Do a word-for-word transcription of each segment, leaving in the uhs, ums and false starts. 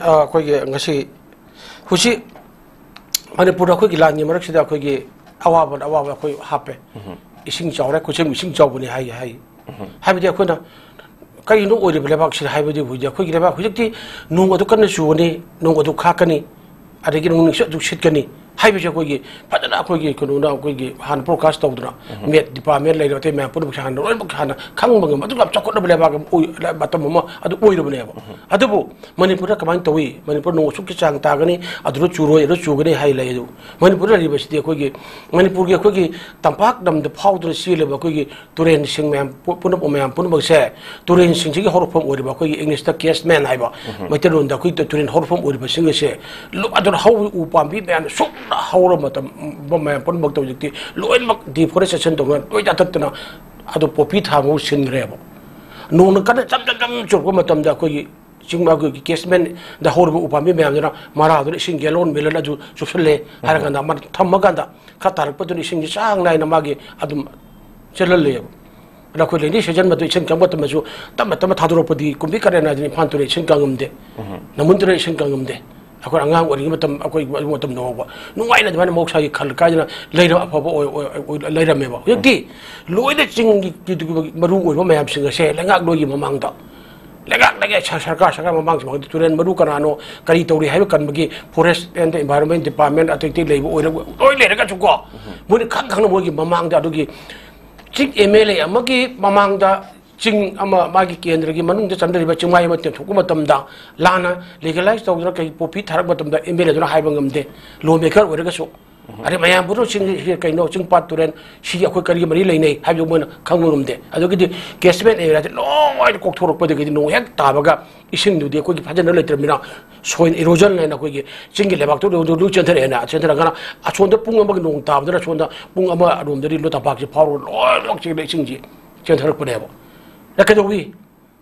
ꯑ, ꯑꯩꯈꯣꯏꯒꯤ ꯉꯁꯤ, ꯍꯧꯖꯤꯛ ꯃꯅꯤꯄꯨꯔꯗ ꯑꯩꯈꯣꯏꯒꯤ ꯂꯥꯟꯒꯤ ꯃꯔꯛꯁꯤꯗ ꯑꯩꯈꯣꯏꯒꯤ ꯑꯋꯥꯕꯗ ꯑꯋꯥꯕ ꯑꯩꯈꯣꯏ ꯍꯥꯞꯄꯦ꯫ ꯏꯁꯤꯡ ꯆꯥꯎꯔꯦ, ꯈꯨꯠꯁꯦꯝ ꯏꯁꯤꯡ ꯆꯥꯎꯕꯅꯤ ꯍꯥꯏ, ꯍꯥꯏ꯫ ꯍꯥꯏꯕꯗꯤ ꯑꯩꯈꯣꯏꯅ ꯀꯔꯤꯅꯣ ꯑꯣꯏꯔꯤꯕ ꯂꯩꯕꯥꯛꯁꯤꯗ ꯍꯥꯏꯕꯗꯤ, ꯍꯧꯖꯤꯛ ꯑꯩꯈꯣꯏꯒꯤ ꯂꯩꯕꯥꯛ ꯍꯧꯖꯤꯛꯇꯤ ꯅꯣꯡ ꯑꯗꯨ ꯀꯟꯅ ꯆꯨꯒꯅꯤ, ꯅꯣꯡ ꯑꯗꯨ ꯈꯥꯛꯀꯅꯤ, ꯑꯗꯒꯤ ꯅꯣꯡ ꯅꯨꯡꯁꯤꯠ ꯑꯗꯨ ꯁꯤꯠꯀꯅꯤ ꯍꯥꯏꯕꯁꯦ ꯑꯩꯈꯣꯏꯒꯤ ꯐꯖꯅ ꯑꯩꯈꯣꯏꯒꯤ ꯀꯩꯅꯣꯅ ꯑꯩꯈꯣꯏꯒꯤ ꯍꯥꯟꯅ ꯐꯣꯔꯀꯥꯁ ꯇꯧꯗꯅ, ꯃꯦꯠ ꯗꯤꯄꯥꯔꯠꯃꯦꯟ ꯂꯩꯔꯤꯕ ꯑꯇꯩ ꯃꯌꯥꯝ ꯄꯨꯝꯅꯃꯛꯁꯦ ꯍꯥꯟꯅ ꯂꯣꯏꯅꯃꯛ ꯍꯥꯟꯅ ꯈꯪꯕ ꯉꯝꯕ, ꯑꯗꯨꯒ ꯌꯥꯝ ꯆꯥꯎꯈꯠꯂꯕ ꯂꯩꯕꯥꯛ ꯑꯃ ꯑꯣꯏ-, ꯃꯇꯝ ꯑꯃ ꯑꯗꯨ ꯑꯣꯏꯔꯕꯅꯦꯕ꯫ ꯑꯗꯨꯕꯨ ꯃꯅꯤꯄꯨꯔꯗ ꯀꯃꯥꯏꯅ ꯇꯧꯏ? ꯃꯅꯤꯄꯨꯔ ꯅꯣꯡ ꯑꯁꯨꯛꯀꯤ ꯆꯥꯡ ꯇꯥꯒꯅꯤ, ꯑꯗꯨꯗ ꯆꯨꯔꯣꯏ, ꯑꯗꯨ ꯆꯨꯒꯅꯤ ꯍꯥꯏ ꯂꯩ꯫ ꯑꯗꯨ ꯃꯅꯤꯄꯨꯔꯗ ꯂꯩꯔꯤꯕꯁꯤꯗꯤ ꯑꯩꯈꯣꯏꯒꯤ ꯃꯅꯤꯄꯨꯔꯒꯤ ꯑꯩꯈꯣꯏꯒꯤ ꯇꯝꯄꯥꯛ ꯂꯝꯗ ꯐꯥꯎꯗꯨꯅ ꯆꯦꯜꯂꯤꯕ ꯑꯩꯈꯣꯏꯒꯤ ꯇꯨꯔꯦꯟꯁꯤꯡ ꯃꯌꯥꯝ ꯄꯨ-, ꯄꯨꯝꯅꯃꯛ, ꯃꯌꯥꯝ ꯄꯨꯝꯅꯃꯛꯁꯦ ꯇꯨꯔꯦꯟꯁꯤꯡꯁꯤꯒꯤ ꯍꯧꯔꯛꯐꯝ ꯑꯣꯏꯔꯤꯕ, ꯑꯩꯈꯣꯏꯒꯤ ꯏꯪꯂꯤꯁꯇ ꯀꯦꯁꯃꯦꯟ ꯍꯥꯏꯕ, ꯃꯩꯇꯩꯂꯣꯟꯗ ꯑꯩꯈꯣꯏ ꯇꯨꯔꯦꯟ ꯍꯧꯔꯛꯐꯝ ꯑꯣꯏꯔꯤꯕꯁꯤꯡ ꯑꯁꯦ ꯂꯣ-, ꯑꯗꯨꯅ ꯍꯧ-, ꯎ ꯄꯥꯝꯕꯤ ꯃꯌꯥꯝꯅ ꯁꯨꯛꯅ ꯍꯧꯔ ꯃꯇꯝ ꯃꯌꯥꯝ ꯄꯨꯝꯅꯃꯛꯇ ꯍꯧꯖꯤꯛꯇꯤ ꯂꯣꯏꯅꯃꯛ ꯗꯤꯐꯣꯔꯦꯁꯇꯦꯁꯟ ꯇꯧꯗꯅ ꯂꯣꯏ ꯌꯥꯟꯊꯠꯇꯅ ꯑꯗꯨ ꯄꯣꯄꯤ ꯊꯥꯕ ꯃꯍꯨꯠ ꯁꯤꯟꯈ꯭ꯔꯦꯕ꯫ ꯅꯣꯡꯅ ꯀꯟꯅ ꯆꯝ ꯆꯝ ꯆꯝ ꯆꯨꯔꯛꯄ ꯃꯇꯝꯗ ꯑꯩꯈꯣꯏꯒꯤ ꯆꯤꯡ ꯃꯥꯒꯤ ꯀꯦꯁꯃꯦꯟꯗ ꯍꯧꯔꯤꯕ ꯎ ꯄꯥꯝꯕꯤ ꯃꯌꯥꯝꯗꯨꯅ ꯃꯔꯥꯗꯨꯅ ꯏꯁꯤꯡ ꯒꯦꯂꯣꯟ ꯃꯤꯂꯟ ꯑꯗꯨ ꯆꯨꯞꯁꯜꯂꯦ ꯍꯥꯏꯔꯀꯥꯟꯗ, ꯃꯥꯅ ꯊꯝꯃꯀꯥꯟꯗ ꯈꯔ ꯇꯥꯔꯛꯄꯗꯨꯅ ꯏꯁꯤꯡꯁꯤ ꯆꯥꯡ ꯅꯥꯏꯅ ꯃꯥꯒꯤ ꯑꯗꯨꯝ ꯆꯦꯜꯍꯜꯂꯦꯕ꯫ ꯑꯗ ꯑꯩꯈꯣꯏ ꯔꯦꯅꯤ ꯁꯤꯖꯟ ꯃꯇꯝ, ꯏꯁꯤꯡ ꯀꯪꯕ ꯃꯇꯝꯗꯁꯨ ꯇꯞꯅ ꯇꯞꯅ ꯊꯥꯗꯣꯔꯛꯄꯗꯤ ꯀꯨꯝꯕꯤ ꯀꯔꯦꯟ ꯍꯥꯏꯗꯅ ꯏꯝꯐꯥꯜ ꯇꯨꯔꯦꯜ ꯏꯁꯤꯡ ꯀꯪꯉꯝꯗꯦ, ꯅꯝꯕꯨꯜ ꯇꯨꯔꯦꯜ ꯏꯁꯤꯡ ꯀꯪꯉꯝꯗꯦ꯫ ꯑꯩꯈꯣꯏ ꯑꯉꯥꯡ ꯑꯣꯏꯔꯤꯉꯩ ꯃꯇꯝ, ꯑꯩꯈꯣꯏ ꯑꯗꯨ ꯃꯇꯝꯗ ꯐꯥꯎꯕ ꯅꯨꯡꯉꯥꯏꯅ ꯑꯗꯨꯃꯥꯏꯅ ꯃꯍꯧꯁꯥꯒꯤ ꯈꯜ ꯀꯥꯏꯗꯅ ꯂꯩꯔ-, ꯑꯐꯕ ꯑꯣꯏ-, ꯑꯣꯏ-, ꯑꯣꯏ-, ꯂꯩꯔꯝꯃꯦꯕ꯫ ꯍꯧꯖꯤꯛꯇꯤ ꯂꯣꯏꯅ ꯆꯤꯡꯒꯤ ꯃꯔꯨ ꯑꯣꯏꯕ ꯃꯌꯥꯝꯁꯤꯡ ꯑꯁꯦ ꯂꯩꯉꯥꯛꯂꯣꯏꯒꯤ ꯃꯃꯥꯡꯗ, ꯂꯩꯉꯥꯛ, ꯂꯩꯉꯥꯛ, ꯁꯔ-, ꯁꯔꯀꯥꯔ, ꯁꯔꯀꯥꯔ ꯃꯃꯥꯡꯁꯤꯡ ꯃꯃꯥꯡꯗ ꯇꯨꯔꯦꯜ ꯃꯔꯨ ꯀꯅꯥꯅꯣ, ꯀꯔꯤ ꯇꯧꯔꯤ ꯍꯥꯏꯕ ꯀꯟꯕꯒꯤ Forest and Environment Department ꯑꯇꯩ ꯑꯇꯩ ꯂꯩꯕ ꯑꯣꯏꯔ-, ꯂꯣꯏ ꯂꯩꯔꯒꯁꯨꯀꯣ, ꯃꯣꯏꯅ ꯈꯪ ꯈꯪꯅ ꯃꯣꯏꯒꯤ ꯃꯃꯥꯡꯗ ꯑꯗꯨꯒꯤ ꯆꯤꯡ ꯑꯦꯝ ꯑꯦꯜ ꯑꯦ ꯑꯃꯒꯤ ꯃꯃꯥꯡꯗ ꯆꯤꯡ ꯑꯃ ꯃꯥꯒꯤ ꯀꯦꯟꯗ꯭ꯔꯒꯤ ꯃꯅꯨꯡꯗ ꯆꯪꯗꯔꯤꯕ ꯆꯤꯡꯃꯥꯏ ꯑꯃ ꯇꯦꯝꯊꯣꯛꯄ ꯃꯇꯝꯗ ꯂꯥꯟꯅ ꯂꯤꯒꯦꯂꯥꯏꯁ ꯇꯧꯗꯨꯅ ꯀꯩ ꯄꯣꯄꯤ ꯊꯥꯔꯛꯄ ꯃꯇꯝꯗ ꯑꯦꯝ ꯑꯦꯜ ꯑꯦꯗꯨꯅ ꯍꯥꯏꯕ ꯉꯝꯗꯦ, ꯂꯣ ꯃꯦꯀꯔ ꯑꯣꯏꯔꯒꯁꯨ꯫ ꯑꯗꯩ ꯃꯌꯥꯝ ꯄꯨꯝꯅꯃꯛ ꯆꯤꯡ ꯁꯤ ꯀꯩꯅꯣ, ꯆꯤꯡ ꯄꯥꯠ ꯇꯨꯔꯦꯟ ꯁꯤꯒꯤ ꯑꯩꯈꯣꯏ ꯀꯔꯤꯒꯤ ꯃꯔꯤ ꯂꯩꯅꯩ ꯍꯥꯏꯕꯗꯨ ꯃꯣꯏꯅ ꯈꯪꯕ ꯉꯝꯗꯦ꯫ ꯑꯗꯨꯒꯤꯗꯤ ꯀꯦꯁꯃꯦꯟ ꯑꯦꯔꯤꯌꯥꯁꯦ ꯂꯣꯏꯅ ꯀꯣꯛꯊꯣꯔꯛꯄꯗꯒꯤꯗꯤ ꯅꯣꯡ ꯍꯦꯛ ꯇꯥꯕꯒ ꯏꯁꯤꯡꯗꯨꯗꯤ ꯑꯩꯈꯣꯏꯒꯤ ꯐꯖꯅ ꯂꯩꯇ꯭ꯔꯕꯅꯤꯅ ꯁꯣꯏꯜ ꯏꯔꯣꯖꯟ ꯍꯥꯏꯅ ꯑꯩꯈꯣꯏꯒꯤ ꯆꯤꯡꯒꯤ ꯂꯩꯕꯥꯛꯇꯨ ꯂꯣꯏ, ꯂꯣꯏ ꯆꯦꯟꯊꯔꯛꯑꯦꯅ, ꯆꯦꯟꯊꯔꯛꯑꯒꯅ ꯑꯁꯣꯝꯗ ꯄꯨꯡ ꯑꯃꯒꯤ ꯅꯣꯡ ꯇꯥꯕꯗꯨꯅ ꯑꯁꯣꯝꯗ ꯄꯨꯡ ꯑꯃ ꯑꯗꯣꯝꯗꯗꯤ ꯂꯣꯏ ꯇꯝꯄꯥꯛꯁꯤ ꯐꯥꯎꯔꯒ ꯂꯣꯏꯅꯃꯛ ꯆꯦꯜꯂꯦ, ꯏꯁꯤꯡꯁꯤ ꯆꯦꯟꯊꯔꯛꯄꯅꯦꯕ꯫ ꯑꯗ ꯀꯩꯗꯧꯏ?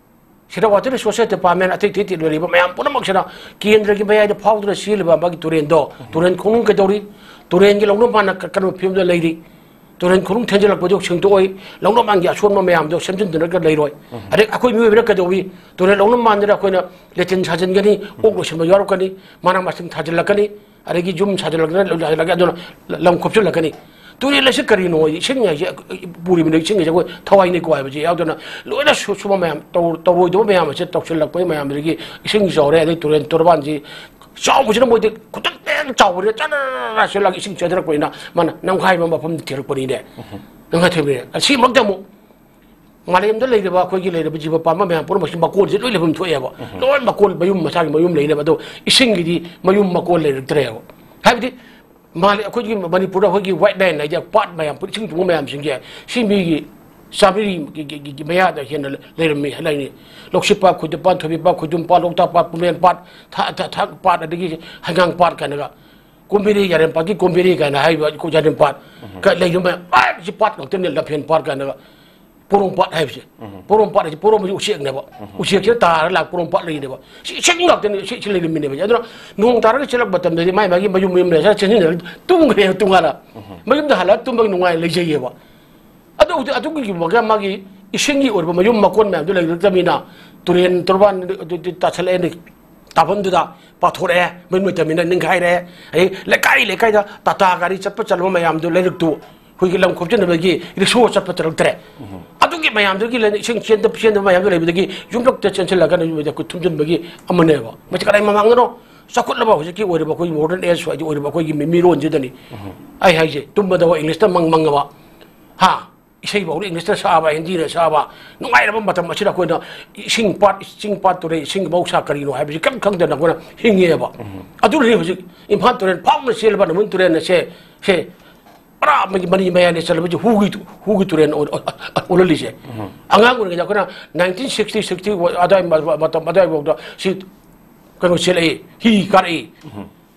ꯁꯤꯗ Water Resources Department ꯑꯇꯩ ꯑꯇꯩ ꯑꯇꯩ ꯂꯩꯔꯤꯕ ꯃꯌꯥꯝ ꯄꯨꯝꯅꯃꯛꯁꯤꯅ ꯀꯦꯟꯗ꯭ꯔꯒꯤ ꯃꯌꯥꯏꯗ ꯐꯥꯎꯗꯨꯅ ꯆꯦꯜꯂꯤꯕ ꯃꯥꯒꯤ ꯇꯨꯔꯦꯟꯗꯣ, ꯇꯨꯔꯦꯟ ꯈꯣꯡꯅꯨꯡ ꯀꯩꯗꯧꯔꯤ? ꯇꯨꯔꯦꯟꯒꯤ ꯂꯧꯅ ꯃꯥꯅ ꯀ-, ꯀꯔꯝꯕ ꯐꯤꯕꯝꯗ ꯂꯩꯔꯤ? ꯇꯨꯔꯦꯟ ꯈꯨꯔꯨꯡ ꯊꯦꯟꯖꯤꯜꯂꯛꯄꯗꯣ ꯁꯦꯡꯗꯣꯛꯑꯣꯏ, ꯂꯧꯅ ꯃꯥꯟꯒꯤ ꯑꯁꯣꯟꯕ ꯃꯌꯥꯝꯗꯣ ꯁꯦꯝꯖꯤꯟꯗꯅꯒ ꯂꯩꯔꯣꯏ꯫ ꯑꯗꯩ ꯑꯩꯈꯣꯏ ꯃꯤꯑꯣꯏꯕꯅ ꯀꯩꯗꯧꯏ? ꯇꯨꯔꯦꯟ ꯂꯧꯅ ꯃꯥꯟꯗꯅ ꯑꯩꯈꯣꯏꯅ ꯂꯦꯇꯤꯟ ꯁꯥꯖꯤꯟꯒꯅꯤ, ꯑꯣꯛ ꯂꯣꯏꯁꯟꯕ ꯌꯥꯎꯔꯛꯀꯅꯤ, ꯃꯅꯥ ꯃꯁꯤꯡ ꯊꯥꯖꯤꯜꯂꯛꯀꯅꯤ, ꯑꯗꯒꯤ ꯌꯨꯝ ꯁꯥꯖꯤꯜꯂꯛꯇꯅ ꯂꯩꯍꯜꯂꯒ ꯑꯗꯨꯅ ꯂꯝ ꯈꯣꯞꯆꯤꯜꯂꯛꯀꯅꯤ꯫ ꯇꯨꯔꯦꯜ ꯑꯁꯤ ꯀꯔꯤꯅꯣ? ꯏꯁꯤꯡ ꯍꯥꯏꯁꯦ ꯄꯨꯔꯤꯕꯅꯤ, ꯏꯁꯤꯡ ꯍꯥꯏꯁꯦ ꯑꯩꯈꯣꯏ ꯊꯋꯥꯏꯅꯤꯀꯣ ꯍꯥꯏꯕꯁꯤ ꯌꯥꯎꯗꯅ ꯂꯣꯏꯅ ꯁꯨ-, ꯁꯨꯕ ꯃꯌꯥꯝ, ꯇꯧ-, ꯇꯧꯔꯣꯏꯗꯕ ꯃꯌꯥꯝ ꯑꯁꯦ ꯇꯧꯁꯤꯜꯂꯛꯄꯒꯤ ꯃꯌꯥꯝꯗꯨꯗꯒꯤ ꯏꯁꯤꯡ ꯆꯥꯎꯔꯦ, ꯑꯗꯩ ꯇꯨꯔꯦꯜ ꯇꯣꯔꯕꯥꯟꯁꯤ ꯆꯥꯎꯕꯁꯤꯅ ꯃꯣꯏꯗꯤ ꯈꯨꯇꯛ ꯍꯦꯛ ꯆꯥꯎꯕꯅꯤꯅ ꯆꯔꯥ ꯆꯦꯜꯂꯒ ꯏꯁꯤꯡ ꯆꯦꯟꯊꯔꯛꯄꯅꯤꯅ ꯃꯥꯅ ꯅꯝꯈꯥꯏꯕ ꯃꯐꯝꯗ ꯊꯤꯔꯛꯄꯅꯤꯅꯦ꯫ ꯅꯝꯈꯥꯏ ꯊꯤꯔꯛꯄꯅꯤꯅꯦ꯫ ꯑꯁꯤꯃꯛꯇ ꯑꯃꯨꯛ ꯃꯥꯂꯦꯝꯗ ꯂꯩꯔꯤꯕ ꯑꯩꯈꯣꯏꯒꯤ ꯂꯩꯔꯤꯕ ꯖꯤꯕ ꯄꯥꯟꯕ ꯃꯌꯥꯝ ꯄꯨꯝꯅꯃꯛꯁꯤ ꯃꯀꯣꯟꯁꯦ ꯂꯣꯏ ꯂꯩꯐꯝ ꯊꯣꯛꯑꯦꯕ꯫ ꯂꯣꯏ ꯃꯀꯣꯟ ꯃꯌꯨꯝ ꯃꯁꯥꯒꯤ ꯃꯌꯨꯝ ꯂꯩꯅꯕ꯫ ꯑꯗꯣ ꯏꯁꯤꯡꯒꯤꯗꯤ ꯃꯌꯨꯝ ꯃꯀꯣꯟ ꯂꯩꯔꯛꯇ꯭ꯔꯦꯕ꯫ ꯍꯥꯏꯕꯗꯤ ꯃꯥꯂꯦ-, ꯑꯩꯈꯣꯏꯒꯤ ꯃꯅꯤꯄꯨꯔꯗ ꯑꯩꯈꯣꯏꯒꯤ ꯋꯥꯏꯠ ꯂꯥꯏꯟ ꯍꯥꯏꯗꯤ ꯄꯥꯠ ꯃꯌꯥꯝ, ꯏꯁꯤꯡ ꯇꯨꯡꯕ ꯃꯌꯥꯝꯁꯤꯡꯁꯦ ꯁꯤ ꯃꯤꯒꯤ ꯆꯥꯃꯔꯤ ꯒꯤ, ꯒꯤ, ꯒꯤ, ꯒꯤ ꯃꯌꯥꯗ ꯍꯦꯟꯅ ꯂꯩꯔꯝꯃꯤ ꯍꯥꯏꯅꯤ꯫ ꯂꯧꯁꯤꯄꯥꯠ, ꯈꯣꯏꯗꯨꯄꯥꯠ, ꯊꯣꯏꯕꯤꯄꯥꯠ, ꯈꯣꯏꯗꯨꯝꯄꯥꯠ, ꯂꯣꯛꯇꯥꯛ ꯄꯥꯠ, ꯄꯨꯝꯂꯦꯟ ꯄꯥꯠ, ꯊ-, ꯊ-, ꯊꯥꯡ ꯄꯥꯠ, ꯑꯗꯒꯤ ꯍꯩꯉꯥꯡ ꯄꯥꯠ ꯀꯥꯏꯅꯒ ꯀꯣꯝꯕꯤꯔꯤ, ꯌꯥꯔꯦꯝꯄꯥꯠꯀꯤ ꯀꯣꯝꯕꯤꯔꯤ ꯀꯥꯏꯅ ꯍꯥꯏꯔꯤꯕ ꯑꯩꯈꯣꯏ ꯌꯥꯔꯦꯝꯄꯥꯠ ꯀ-, ꯂꯩꯔꯤꯕ ꯃꯌꯥꯝ, ꯑꯥ, ꯁꯤ ꯄꯥꯠ ꯉꯥꯛꯇꯅꯦ, ꯂꯝꯐꯦꯟ ꯄꯥꯠ ꯀꯥꯏꯅꯒ꯫ ꯄꯣꯔꯣꯝ ꯄꯥꯠ ꯍꯥꯏꯕꯁꯦ꯫ ꯄꯣꯔꯣꯝ ꯄꯥꯠ ꯍꯥꯏꯁꯦ, ꯄꯣꯔꯣꯝ ꯍꯥꯏꯁꯦ ꯎꯆꯦꯛꯅꯦꯕ꯫ ꯎꯆꯦꯛꯁꯤꯅ ꯇꯥꯔꯒ ꯂꯥꯛꯄ ꯄꯣꯔꯣꯝ ꯄꯥꯠ ꯂꯩꯔꯤꯅꯦꯕ꯫ ꯁꯤ ꯏꯁꯤꯡ ꯉꯥꯛꯇꯅꯦ, ꯁꯤ, ꯁꯤ ꯂꯩꯔꯝꯃꯤꯅꯦꯕ꯫ ꯑꯗꯨꯅ ꯅꯣꯡ ꯇꯥꯔꯒ ꯆꯦꯜꯂꯛꯄ ꯃꯇꯝꯗꯗꯤ ꯃꯥꯏ ꯃꯥꯒꯤ ꯃꯌꯨꯝ ꯃꯌꯨꯝ ꯂꯩꯔ ꯆꯦꯟꯁꯤꯟꯅꯔꯒ ꯇꯨꯝꯈ꯭ꯔꯦ, ꯇꯨꯡꯉꯥꯟꯅ꯫ ꯃꯌꯨꯝꯗ ꯍꯜꯂꯒ ꯇꯨꯝꯕꯒꯤ ꯅꯨꯡꯉꯥꯏꯅ ꯂꯩꯖꯩꯌꯦꯕ꯫ ꯑꯗꯨ ꯍꯧꯖꯤꯛ ꯑꯗꯨꯒꯤ ꯃꯥꯒꯤ ꯏꯁꯤꯡꯒꯤ ꯑꯣꯏꯕ ꯃꯌꯨꯝ ꯃꯀꯣꯟ ꯃꯌꯥꯝꯗꯨ ꯂꯩꯔꯛꯇꯕꯅꯤꯅ ꯇꯨꯔꯦꯟ ꯇꯣꯔꯕꯥꯟ ꯑꯗꯨ, ꯑꯗꯨ ꯇꯥꯁꯜꯂꯛꯑꯦ, ꯇꯥꯐꯝꯗꯨꯗ ꯄꯥꯊꯣꯔꯛꯑꯦ, ꯃꯌꯨꯝ ꯂꯩꯇꯕꯅꯤꯅ ꯅꯤꯡꯈꯥꯏꯔꯦ꯫ ꯑꯗꯩ ꯂꯩꯀꯥꯏ ꯂꯩꯀꯥꯏꯗ ꯇꯥꯇꯥ ꯒꯥꯔꯤ ꯆꯠꯄ ꯆꯠꯂꯕ ꯃꯌꯥꯝꯗꯨ ꯂꯩꯔꯛꯇꯨ ꯑꯩꯈꯣꯏꯒꯤ ꯂꯝ ꯈꯣꯝꯖꯤꯟꯅꯕꯒꯤ ꯔꯤꯛꯁꯣ ꯆꯠꯄ ꯆꯠꯂꯛꯇ꯭ꯔꯦ꯫ ꯑꯗꯨꯒꯤ ꯃꯌꯥꯝꯗꯨꯒꯤ ꯂꯩ-, ꯏꯁꯤꯡ ꯆꯦꯟꯗ-, ꯆꯦꯟꯗꯕ ꯃꯌꯥꯝꯗꯨ ꯂꯩꯕꯗꯒꯤ ꯌꯨꯝꯂꯛꯇ ꯆꯦꯟꯁꯤꯜꯂꯒ ꯅꯣꯏꯗ ꯑꯩꯈꯣꯏ ꯊꯨꯝꯖꯤꯟꯕꯒꯤ ꯑꯃꯅꯦꯕ꯫ ꯃꯁꯤ ꯀꯗꯥꯏ ꯃꯃꯥꯡꯗꯅꯣ? ꯆꯥꯎꯈꯠꯂꯕ ꯍꯧꯖꯤꯛꯀꯤ ꯑꯣꯏꯔꯤꯕ ꯑꯩꯈꯣꯏꯒꯤ modern age ꯍꯥꯏꯗꯤ ꯑꯣꯏꯔꯤꯕ ꯑꯩꯈꯣꯏꯒꯤ ꯃꯤ-, ꯃꯤꯔꯣꯟꯁꯤꯗꯅꯤ꯫ ꯑꯩ ꯍꯥꯏꯁꯦ ꯇꯨꯝꯕꯗ ꯏꯪꯂꯤꯁꯇ ꯃꯪ ꯃꯪꯉꯕ, ꯍꯥ? ꯏꯁꯩ ꯐꯥꯎꯗ ꯏꯪꯂꯤꯁꯇ ꯁꯛꯑꯕ, ꯍꯤꯟꯗꯤꯅ ꯁꯛꯑꯕ, ꯅꯨꯡꯉꯥꯏꯔꯕ ꯃꯇꯝ ꯑꯁꯤꯗ ꯑꯩꯈꯣꯏꯅ ꯏꯁꯤꯡ ꯄꯥꯠ, ꯆꯤꯡ ꯄꯥꯠ, ꯇꯨꯔꯦꯜ, ꯏꯁꯤꯡꯒꯤ ꯃꯍꯧꯁꯥ ꯀꯔꯤꯅꯣ ꯍꯥꯏꯕꯁꯤ ꯀꯔꯤꯝ ꯈꯪꯗꯅ ꯑꯩꯈꯣꯏꯅ ꯍꯤꯡꯉꯦꯕ꯫ ꯑꯗꯨꯅꯅꯤ ꯍꯧꯖꯤꯛ ꯏꯝꯐꯥꯜ ꯇꯨꯔꯦꯜ ꯐꯥꯎꯅ ꯆꯦꯜꯂꯕ ꯅꯝꯕꯨꯜ ꯇꯨꯔꯦꯜ ꯑꯁꯦ, ꯁꯦ ꯄꯨꯔꯥ ꯃꯔꯤ, ꯃꯔꯤ ꯃꯌꯥꯏꯅ ꯆꯠꯂꯕꯁꯦ ꯍꯨꯒꯤ ꯇꯨ-, ꯍꯨꯒꯤ ꯇꯨꯔꯦꯜ ꯑꯣꯜ-, ꯑꯣꯜꯍꯜꯂꯤꯁꯦ꯫ ꯑꯉꯥꯡ ꯑꯣꯏꯔꯤꯉꯩꯗ ꯑꯩꯈꯣꯏꯅ nineteen sixty, sixty ꯑꯗꯥꯏ ꯃ-, ꯃꯇꯝ ꯑꯗꯥꯏꯐꯥꯎꯗ ꯁꯤ ꯀꯩꯅꯣ ꯆꯦꯜꯂꯛꯏ, ꯍꯤ ꯀꯥꯔꯛꯏ꯫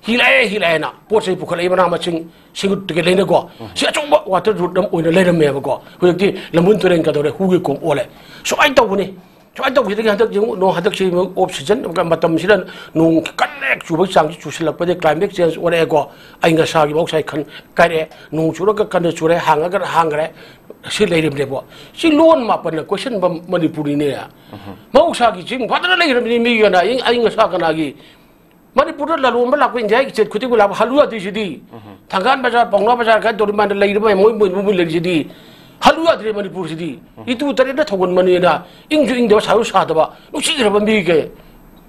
ꯍꯤ ꯂꯥꯛꯑꯦ, ꯍꯤ ꯂꯥꯛꯑꯦꯅ ꯄꯣꯠ ꯆꯩ ꯄꯨꯈꯠꯂꯛꯏ, ꯃꯅꯥ ꯃꯁꯤꯡ, ꯁꯤꯡ ꯀꯩꯀꯩ ꯂꯩꯅꯀꯣ꯫ ꯁꯤ ꯑꯆꯧꯕ water route ꯑꯃ ꯑꯣꯏꯅ ꯂꯩꯔꯝꯃꯦꯕꯀꯣ꯫ ꯍꯧꯖꯤꯛꯇꯤ ꯂꯝꯕꯨꯟ ꯇꯨꯔꯦꯜ ꯀꯩꯗꯧꯔꯦ, ꯍꯨꯒꯤ ꯀꯣꯝ ꯑꯣꯜꯂꯦ꯫ ꯁꯨꯃꯥꯏꯅ ꯇꯧꯕꯅꯤ꯫ ꯁꯨꯃꯥꯏꯅ ꯇꯧꯕꯁꯤꯗꯒꯤ ꯍꯟꯗꯛ ꯌꯦꯡꯉꯨ, ꯅꯣꯡ ꯍꯟꯗꯛꯁꯤ ꯑꯣꯐ ꯁꯤꯖꯟ ꯃꯇꯝꯁꯤꯗ ꯅꯣꯡ ꯀꯟꯅ ꯍꯦꯛ ꯆꯨꯕꯒꯤ ꯆꯥꯡꯁꯤ ꯆꯨꯁꯤꯜꯂꯛꯄꯗꯒꯤ climate change ꯑꯣꯏꯔꯛꯑꯦꯀꯣ꯫ ꯑꯏꯪ ꯑꯁꯥꯒꯤ ꯃꯍꯧꯁꯥꯒꯤ ꯈꯟ ꯀꯥꯏꯔꯛꯑꯦ꯫ ꯅꯣꯡ ꯆꯨꯔꯒ ꯀꯟꯅ ꯆꯨꯔꯦ, ꯍꯥꯡꯉꯒ ꯍꯥꯡꯈ꯭ꯔꯦ꯫ ꯁꯤ ꯂꯩꯔꯤꯕꯅꯦꯕꯣ꯫ ꯁꯤ ꯂꯣꯟ ꯃꯥꯄꯟꯅ ꯀꯣꯏꯁꯟꯕ ꯃꯅꯤꯄꯨꯔꯤꯅꯦ꯫ ꯃꯍꯧꯁꯥꯒꯤ ꯆꯤꯡ ꯐꯖꯅ ꯂꯩꯔꯕꯅꯤ ꯃꯤꯒꯤ ꯑꯣꯏꯅ꯫ ꯑꯏꯪ, ꯑꯏꯪ ꯑꯁꯥ ꯀꯅꯥꯒꯤ? ꯃꯅꯤꯄꯨꯔꯗ ꯂꯂꯣꯟꯕ ꯂꯥꯛꯄ ꯏꯟꯗꯤꯌꯥꯒꯤ state ꯈꯨꯗꯤꯡꯃꯛ ꯂꯥꯛꯄ ꯍꯜꯂꯨ ꯌꯥꯗ꯭ꯔꯤꯁꯤꯗꯤ꯫ ꯊꯪꯒꯥꯜ ꯕꯖꯥꯔ, ꯄꯥꯎꯅꯥ ꯕꯖꯥꯔ ꯀꯥꯏꯅ ꯇꯧꯔꯤ ꯃꯥꯅ ꯂꯩꯔꯤꯕ ꯃꯌꯥꯝ ꯃꯣꯏ, ꯃꯣꯏ, ꯃꯣꯏ ꯂꯩꯔꯤꯁꯤꯗꯤ꯫ ꯍꯜꯂꯨ ꯌꯥꯗ꯭ꯔꯦ ꯃꯅꯤꯄꯨꯔꯁꯤꯗꯤ꯫ ꯏꯇꯨ ꯇꯔꯦꯠꯅ ꯊꯧꯒꯟꯕꯅꯦꯅ ꯏꯪꯁꯨ ꯏꯪꯗꯕ, ꯁꯥꯁꯨ ꯁꯥꯗꯕ, ꯅꯨꯡꯁꯤꯈ꯭ꯔꯕ ꯃꯤꯒꯤ꯫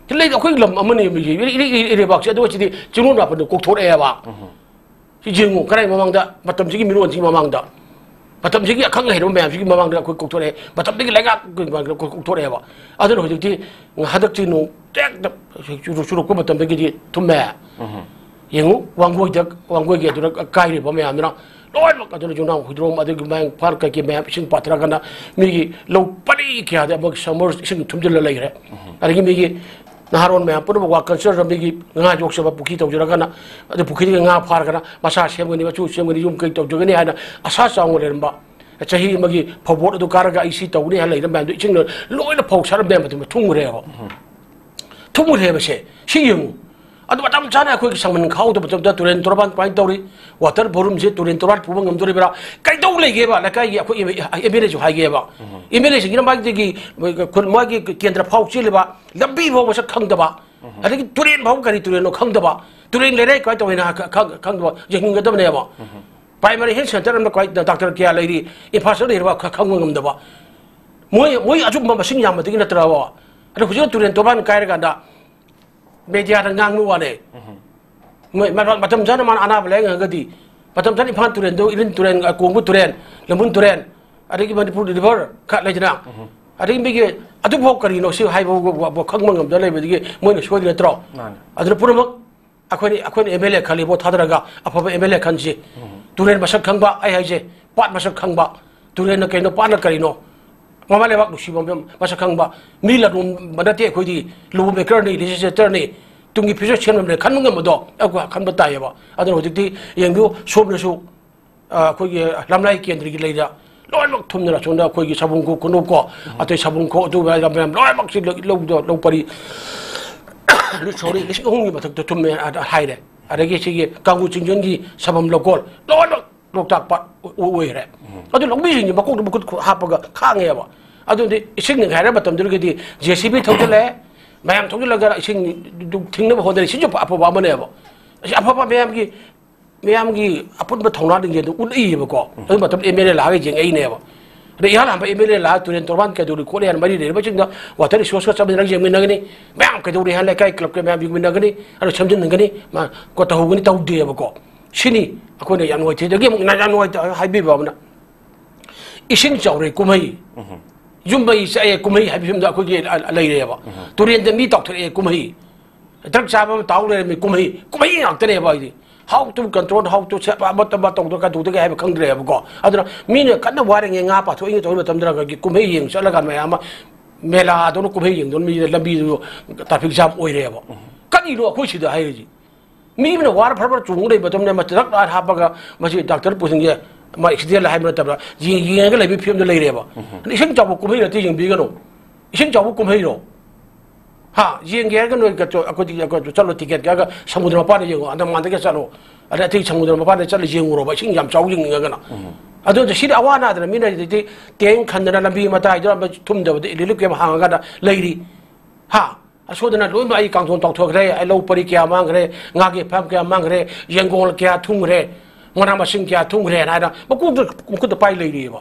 ꯁꯤ ꯂꯩ, ꯑꯩꯈꯣꯏ ꯂꯝ ꯑꯃꯅꯤ ꯃꯤꯒꯤ ꯏꯔꯩ-, ꯏꯔꯩ-, ꯏꯔꯩꯕꯥꯛꯁꯦ꯫ ꯑꯗꯨꯒ ꯁꯤꯗꯤ ꯆꯤꯡꯂꯣꯟ ꯃꯥꯄꯟꯗ ꯀꯣꯛꯊꯣꯔꯛꯑꯦꯕ꯫ ꯁꯤ ꯌꯦꯡꯉꯨ, ꯀꯔꯥꯏ ꯃꯃꯥꯡꯗ, ꯃꯇꯝꯁꯤꯒꯤ ꯃꯤꯔꯣꯟꯁꯤꯒꯤ ꯃꯃꯥꯡꯗ, ꯃꯇꯝꯁꯤꯒꯤ ꯑꯈꯪ ꯑꯍꯩꯔꯕ ꯃꯌꯥꯝꯁꯤꯒꯤ ꯃꯃꯥꯡꯗ ꯑꯩꯈꯣꯏ ꯀꯣꯛꯊꯣꯔꯛꯑꯦ, ꯃꯇꯝꯗꯒꯤ ꯂꯩꯉꯥꯛꯀꯤ ꯃꯃꯥꯡꯗ ꯑꯩꯈꯣꯏ ꯀꯣꯛꯊꯣꯔꯛꯑꯦꯕ꯫ ꯑꯗꯨꯅ ꯍꯧꯖꯤꯛꯇꯤ ꯍꯟꯗꯛꯇꯤ ꯅꯣꯡ ꯇꯦꯛꯇ ꯆꯨꯔꯛ-, ꯆꯨꯔꯛꯄ ꯃꯇꯝꯗꯒꯤꯗꯤ ꯊꯨꯝꯃꯦ꯫ ꯌꯦꯡꯉꯨ, ꯋꯥꯡꯒꯣꯏꯗ, ꯋꯥꯡꯒꯣꯏꯒꯤ ꯑꯗꯨꯅ ꯀꯥꯏꯔꯤꯕ ꯃꯌꯥꯝꯗꯨꯅ ꯂꯣꯏꯅꯃꯛ ꯑꯗꯨꯅ ꯌꯨꯝꯅꯥꯝ ꯍꯨꯏꯗ꯭ꯔꯣꯝ, ꯑꯗꯒꯤ ꯃꯌꯥꯡ ꯏꯝꯐꯥꯜ ꯀꯩꯀꯩ ꯃꯌꯥꯝ ꯏꯁꯤꯡ ꯄꯥꯊꯔꯀꯥꯟꯗ ꯃꯤꯒꯤ ꯂꯧ ꯄꯔꯤ ꯀꯌꯥꯗ ꯑꯃꯨꯛ summer ꯏꯁꯤꯡ ꯊꯨꯝꯖꯤꯜꯂ ꯂꯩꯈ꯭ꯔꯦ꯫ ꯑꯗꯒꯤ ꯃꯤꯒꯤ ꯅꯍꯥꯔꯣꯟ ꯃꯌꯥꯝ ꯄꯨꯝꯅꯃꯛ ꯋꯥ ꯀꯜꯆꯔ ꯂꯝꯕꯤꯒꯤ ꯉꯥ ꯌꯣꯛꯆꯕ ꯄꯨꯈ꯭ꯔꯤ ꯇꯧꯖꯔꯒꯅ, ꯑꯗꯨ ꯄꯨꯈ꯭ꯔꯤꯗꯒꯤ ꯉꯥ ꯐꯥꯔꯒꯅ ꯃꯆꯥ ꯁꯦꯝꯒꯅꯤ, ꯃꯆꯨ ꯁꯦꯝꯒꯅꯤ, ꯌꯨꯝ ꯀꯩ ꯇꯧꯖꯒꯅꯤ ꯍꯥꯏꯅ ꯑꯁꯥ ꯆꯥꯎꯅ ꯂꯩꯔꯝꯕ, ꯆꯍꯤ ꯑꯃꯒꯤ ꯐꯧꯕꯣꯠ ꯑꯗꯨ ꯀꯥꯔꯒ ꯑꯩ ꯁꯤ ꯇꯧꯒꯅꯤ ꯍꯥꯏꯅ ꯂꯩꯔꯝꯕ ꯃꯌꯥꯝꯗꯣ ꯏꯁꯤꯡꯅ ꯂꯣꯏꯅ ꯐꯧ ꯁꯥꯔ ꯃꯌꯥꯝ ꯑꯗꯨ ꯊꯨꯝꯈ꯭ꯔꯦꯕ꯫ ꯊꯨꯝꯈ꯭ꯔꯦꯕꯁꯦ꯫ ꯁꯤ ꯌꯦꯡꯉꯨ꯫ ꯑꯗꯨ ꯃꯇꯝ ꯆꯥꯅ ꯑꯩꯈꯣꯏꯒꯤ ꯁꯪꯃꯟ ꯈꯥꯍꯧꯗꯕ ꯃꯇꯝꯗ ꯇꯨꯔꯦꯟ ꯇꯣꯔꯕꯥꯟ ꯀꯃꯥꯏꯅ ꯇꯧꯔꯤ? Water volumeꯁꯦ ꯇꯨꯔꯦꯟ ꯇꯣꯔꯕꯥꯟ ꯄꯨꯕ ꯉꯝꯗꯣꯔꯤꯕ꯭ꯔꯥ? ꯀꯩꯗꯧ ꯂꯩꯒꯦꯕ? ꯂꯩꯀꯥꯏꯒꯤ ꯑꯩꯈꯣꯏ MLAꯁꯨ ꯍꯥꯏꯒꯦꯕ꯫ MLAꯁꯤꯡꯁꯤꯅ ꯃꯥꯒꯤꯗꯒꯤ ꯃꯥꯒꯤ ꯀꯦꯟꯗ꯭ꯔ ꯐꯥꯎ ꯆꯦꯜꯂꯤꯕ ꯂꯝꯕꯤ ꯐꯥꯎ ꯃꯁꯛ ꯈꯪꯗꯕ, ꯑꯗꯒꯤ ꯇꯨꯔꯦꯟ ꯐꯥꯎ ꯀꯔꯤ ꯇꯨꯔꯦꯟꯅꯣ ꯈꯪꯗꯕ, ꯇꯨꯔꯦꯟ ꯂꯩꯔꯩ ꯀꯃꯥꯏꯅ ꯇꯧꯋꯦꯅ ꯈ-, ꯈꯪ-, ꯈꯪꯗꯕ ꯌꯦꯡꯅꯤꯡꯒꯗꯕꯅꯦꯕ꯫ Primary health centre ꯑꯃꯗ ꯀꯃꯥꯏ-, doctor ꯀꯌꯥ ꯂꯩꯔꯤ, infrastructure ꯂꯩꯔꯕ ꯈ-, ꯈꯪꯕ ꯉꯝꯗꯕ꯫ ꯃꯣꯏ, ꯃꯣꯏ ꯑꯆꯨꯝꯕ ꯃꯁꯤꯡ ꯌꯥꯝꯕꯗꯒꯤ ꯅꯠꯇ꯭ꯔꯕ? ꯑꯗꯣ ꯍꯧꯖꯤꯛ ꯇꯨꯔꯦꯟ ꯇꯣꯔꯕꯥꯟ ꯀꯥꯏꯔꯀꯥꯟꯗ mediaꯗ ꯉꯥꯡꯕ ꯋꯥꯅꯦ꯫ ꯃꯣꯏ ꯃ-, ꯃ-, ꯃꯇꯝ ꯆꯥꯅ ꯃꯥꯅ ꯑꯅꯥꯕ ꯂꯥꯌꯦꯡꯉꯒꯗꯤ, ꯃꯇꯝ ꯆꯥꯅ ꯏꯝꯐꯥꯜ ꯇꯨꯔꯦꯟꯗꯣ, ꯏꯔꯤꯜ ꯇꯨꯔꯦꯟ, ꯑ, ꯀꯣꯡꯕ ꯇꯨꯔꯦꯟ, ꯂꯝꯕꯨꯟ ꯇꯨꯔꯦꯟ, ꯑꯗꯒꯤ ꯃꯅꯤꯄꯨꯔ river ꯈꯔ ꯂꯩꯗꯅ, ꯑꯗꯒꯤ ꯃꯤꯒꯤ ꯑꯗꯨꯐꯥꯎ ꯀꯔꯤꯅꯣ ꯁꯤ ꯍꯥꯏꯕ ꯈꯪꯕ ꯉꯝꯗ ꯂꯩꯕꯗꯒꯤ ꯃꯣꯏꯅ ꯁꯣꯏꯗ ꯅꯠꯇ꯭ꯔꯣ? ꯃꯥꯅꯦ꯫ ꯑꯗꯨꯅ ꯄꯨꯝꯅꯃꯛ ꯑꯩꯈꯣꯏꯅ, ꯑꯩꯈꯣꯏꯅ MLA ꯈꯜꯂꯤ ꯚꯣꯠ ꯊꯥꯗꯔꯒ ꯑꯐꯕ MLA ꯈꯟꯁꯤ꯫ ꯇꯨꯔꯦꯟ ꯃꯁꯛ ꯈꯪꯕ, ꯑꯩ ꯍꯥꯏꯁꯦ, ꯄꯥꯠ ꯃꯁꯛ ꯈꯪꯕ, ꯇꯨꯔꯦꯟꯅ ꯀꯩꯅꯣ, ꯄꯥꯠꯅ ꯀꯔꯤꯅꯣ, ꯃꯃꯥ ꯂꯩꯕꯥꯛ ꯅꯨꯡꯁꯤꯕ ꯃꯁꯛ ꯈꯪꯕ, ꯃꯤ ꯂꯂꯣꯟꯕ ꯅꯠꯇꯦ ꯑꯩꯈꯣꯏꯗꯤ, law makerꯅꯤ, legislatorꯅꯤ, ꯇꯨꯡꯒꯤ future ꯁꯦꯝꯅꯕꯅꯦ ꯈꯟꯕ ꯉꯝꯕꯗꯣ ꯑꯩꯈꯣꯏ ꯈꯟꯕ ꯇꯥꯏꯌꯦꯕ꯫ ꯑꯗꯨꯅ ꯍꯧꯖꯤꯛꯇꯤ ꯌꯦꯡꯕꯤꯌꯨ, ꯁꯣꯝꯗꯁꯨ, ꯑ, ꯑꯩꯈꯣꯏꯒꯤ ꯂꯝꯂꯥꯏ ꯀꯦꯟꯗ꯭ꯔꯒꯤ ꯂꯩꯔ-, ꯂꯣꯏꯅꯃꯛ ꯊꯨꯝꯗꯅ ꯁꯣꯝꯗ ꯑꯩꯈꯣꯏꯒꯤ ꯁꯥꯕꯨꯡꯈꯣꯛ ꯈꯨꯅꯧꯀꯣ, ꯑꯇꯩ ꯁꯥꯕꯨꯡꯈꯣꯛ ꯑꯗꯨ ꯃꯌꯥꯝ, ꯃꯌꯥꯝ ꯂꯣꯏꯅꯃꯛꯁꯤ ꯂꯧ, ꯂꯧꯗ, ꯂꯧ ꯄꯔꯤ, sorry, ꯂꯤꯁꯤꯡ ꯑꯍꯨꯝꯒꯤ ꯃꯊꯛꯇ ꯊꯨꯝꯃꯦ ꯑꯗ ꯍꯥꯏꯔꯦ꯫ ꯑꯗꯒꯤ ꯁꯤꯒꯤ ꯀꯥꯡꯒꯨ ꯆꯤꯡꯖꯣꯟꯒꯤ ꯁꯥꯐꯝ ꯂꯧꯀꯣꯜ ꯂꯣꯏꯅꯃꯛ ꯂꯣꯛꯇꯥꯛ ꯄꯥꯠ ꯑꯣꯏ-, ꯑꯣꯏꯈ꯭ꯔꯦ꯫ ꯑꯗꯨ ꯂꯧꯃꯤꯁꯤꯡꯁꯤ ꯃꯀꯣꯛꯇ ꯃꯈꯨꯠ ꯈꯨ-, ꯍꯥꯞꯄꯒ ꯈꯥꯡꯉꯦꯕ꯫ ꯑꯗꯨꯗꯤ ꯏꯁꯤꯡ ꯅꯤꯡꯈꯥꯏꯔ ꯃꯇꯝꯗꯨꯗꯒꯤꯗꯤ JCB ꯊꯧꯖꯤꯜꯂꯛꯑꯦ, ꯃꯌꯥꯝ ꯊꯧꯖꯤꯜꯂꯒ ꯏꯁꯤꯡꯗꯨ ꯊꯤꯡꯅꯕ ꯍꯣꯠꯅꯔꯤ꯫ ꯁꯤꯁꯨ ꯑꯐꯕ ꯑꯃꯅꯦꯕ꯫ ꯑꯁꯤ ꯑꯐꯕ ꯃꯌꯥꯝꯒꯤ, ꯃꯌꯥꯝꯒꯤ ꯑꯄꯨꯟꯕ ꯊꯧꯅꯥ ꯂꯤꯡꯖꯦꯜꯗꯨ ꯎꯠꯂꯛꯏꯕꯀꯣ꯫ ꯑꯗꯨ ꯃꯇꯝꯗ MLA ꯂꯥꯛꯑꯒ ꯌꯦꯡꯉꯛꯏꯅꯦꯕ꯫ ꯑꯗ ꯏꯍꯥꯟ ꯍꯥꯟꯕ MLA ꯂꯥꯛꯑꯒ ꯇꯨꯔꯦꯟ ꯇꯣꯔꯕꯥꯟ ꯀꯩꯗꯧꯔꯤ ꯈꯣꯠꯂꯤ ꯍꯥꯏꯅ ꯃꯔꯤ ꯂꯩꯅꯕꯁꯤꯡꯗ water resource ꯆꯠꯃꯤꯟꯅꯔꯒ ꯌꯦꯡꯃꯤꯟꯅꯒꯅꯤ꯫ ꯃꯌꯥꯝ ꯀꯩꯗꯧꯔꯤ ꯍꯥꯏꯅ ꯂꯩꯀꯥꯏ club ꯀꯤ ꯃꯌꯥꯝ ꯌꯦꯡꯃꯤꯟꯅꯒꯅꯤ꯫ ꯑꯗꯨ ꯁꯦꯝꯖꯤꯟꯒꯅꯤ꯫ ꯃꯥ ꯀꯣ ꯇꯧꯍꯧꯒꯅꯤ ꯇꯧꯗꯦꯕꯀꯣ꯫ ꯁꯤꯅꯤ ꯑꯩꯈꯣꯏꯅ ꯌꯥꯝ ꯅꯨꯡꯉꯥꯏꯇꯦ꯫ ꯑꯗꯒꯤ ꯑꯃꯨꯛ ꯌꯥꯝ ꯅꯨꯡꯉꯥꯏꯇꯦ ꯍꯥꯏꯕꯤꯕ ꯑꯃꯅ, ꯏꯁꯤꯡ ꯆꯥꯎꯔꯦ ꯀꯨꯝꯍꯩ, ꯌꯨꯝ ꯃꯩ ꯆꯥꯛꯑꯦ ꯀꯨꯝꯍꯩ ꯍꯥꯏꯕ ꯐꯤꯕꯝꯗ ꯑꯩꯈꯣꯏꯒꯤ ꯑ-, ꯑ-, ꯂꯩꯔꯦꯕ꯫ ꯇꯨꯔꯦꯟꯗ ꯃꯤ ꯇꯥꯎꯊꯔꯛꯑꯦ ꯀꯨꯝꯍꯩ, drug ꯆꯥꯕ ꯑꯃ ꯇꯥꯎ ꯂꯩꯔꯝꯃꯤ ꯀꯨꯝꯍꯩ, ꯀꯨꯝꯍꯩ ꯉꯥꯛꯇꯅꯦꯕ꯫ ꯍꯥꯏꯗꯤ how to control, how to ꯁꯦ-, ꯑꯃ, ꯑꯃ ꯇꯧꯗ ꯀꯩꯗꯧꯗꯒꯦ ꯍꯥꯏꯕ ꯈꯪꯗ꯭ꯔꯦꯕꯀꯣ꯫ ꯑꯗꯨꯅ ꯃꯤꯅ ꯀꯟꯅ ꯋꯥꯔꯤꯉꯩ ꯉꯥ ꯄꯥꯊꯣꯛꯏꯉꯩ ꯇꯧꯔꯤ ꯃꯇꯝꯗ ꯑꯩꯈꯣꯏꯒꯤ ꯀꯨꯝꯍꯩ ꯌꯦꯡ ꯆꯠꯂꯒ ꯃꯌꯥꯝ ꯑꯃ ꯃꯦꯂꯥꯗꯧꯅ ꯀꯨꯝꯍꯩ ꯌꯦꯡꯗꯧꯅ ꯃꯤꯗ ꯂꯝꯕꯤꯗꯨ traffic jam ꯑꯣꯏꯔꯦꯕ꯫ ꯀꯔꯤꯅꯣ ꯑꯩꯈꯣꯏ ꯁꯤꯗ ꯍꯥꯏꯔꯤꯁꯤ? ꯃꯤ ꯑꯃꯅ ꯋꯥꯔ ꯐꯔ ꯐꯔ ꯆꯣꯡꯉ ꯂꯩꯕ ꯃꯇꯝꯗ ꯃꯁꯤ ꯗꯛ ꯂꯥꯏꯠ ꯍꯥꯞꯄꯒ ꯃꯁꯤ ꯗꯥꯛꯇꯔ ꯄꯨꯁꯤꯟꯒꯦ, ꯃꯥ ꯑꯦꯛꯁꯤꯗꯦꯟ ꯍꯥꯏꯕ ꯅꯠꯇꯕ꯭ꯔꯥ? ꯌꯦꯡ-, ꯌꯦꯡꯉꯒ ꯂꯩꯕꯒꯤ ꯐꯤꯕꯝꯗ ꯂꯩꯔꯦꯕ꯫ ꯑꯗ ꯏꯁꯤꯡ ꯆꯥꯎꯕ ꯀꯨꯝꯍꯩ ꯅꯠꯇꯦ, ꯌꯦꯡꯕꯤꯒꯅꯨ꯫ ꯏꯁꯤꯡ ꯆꯥꯎꯕ ꯀꯨꯝꯍꯩꯔꯣ? ꯍꯥ? ꯌꯦꯡꯒꯦ ꯍꯥꯏꯔꯒ ꯅꯣꯏ ꯀ-, ꯑꯩꯈꯣꯏꯗꯤ, ꯑꯩꯈꯣꯏ ꯆꯠꯂꯣ, ꯇꯤꯀꯦꯠ ꯀꯛꯑꯒ ꯁꯃꯨꯗ꯭ꯔ ꯃꯄꯥꯟꯗ ꯌꯦꯡꯉꯣ, ꯑꯟꯗꯃꯥꯟꯗꯒ ꯆꯠꯂꯣ, ꯑꯗ ꯑꯇꯩ ꯁꯃꯨꯗ꯭ꯔ ꯃꯄꯥꯟꯗ ꯆꯠꯂ ꯌꯦꯡꯉꯨꯔꯣꯕ, ꯏꯁꯤꯡ ꯌꯥꯝ ꯆꯥꯎ ꯌꯦꯡꯅꯤꯡꯉꯒꯅ꯫ ꯑꯗꯨ ꯅꯠꯇꯦ, ꯁꯤꯗꯤ ꯑꯋꯥ ꯑꯅꯥꯗꯅ ꯃꯤꯅ ꯍꯧꯖꯤꯛꯇꯤ ꯇꯦꯡ ꯈꯟꯗꯅ ꯂꯝꯕꯤ ꯃꯇꯥꯏꯗ ꯑꯃ ꯊꯨꯝꯗꯕꯗ relief camp ꯍꯥꯡꯉꯒꯅ ꯂꯩꯔꯤ꯫ ꯍꯥ? ꯑꯁꯣꯏꯗꯅ ꯂꯣꯏꯅꯃꯛ ꯑꯩ ꯀꯥꯡꯊꯣꯟ ꯇꯥꯎꯊꯣꯛꯈ꯭ꯔꯦ, ꯑꯩ ꯂꯧ ꯄꯔꯤ ꯀꯌꯥ ꯃꯥꯡꯈ꯭ꯔꯦ, ꯉꯥꯒꯤ ꯐꯥꯔꯝ ꯀꯌꯥ ꯃꯥꯡꯈ꯭ꯔꯦ, ꯌꯦꯡꯒꯣꯜ ꯀꯌꯥ ꯊꯨꯝꯈ꯭ꯔꯦ, ꯃꯅꯥ ꯃꯁꯤꯡ ꯀꯌꯥ ꯊꯨꯝꯈ꯭ꯔꯦꯅ ꯍꯥꯏꯅ ꯃꯀꯣꯛꯇ, ꯃꯈꯨꯠꯇ ꯄꯥꯏ ꯂꯩꯔꯤꯑꯕ꯫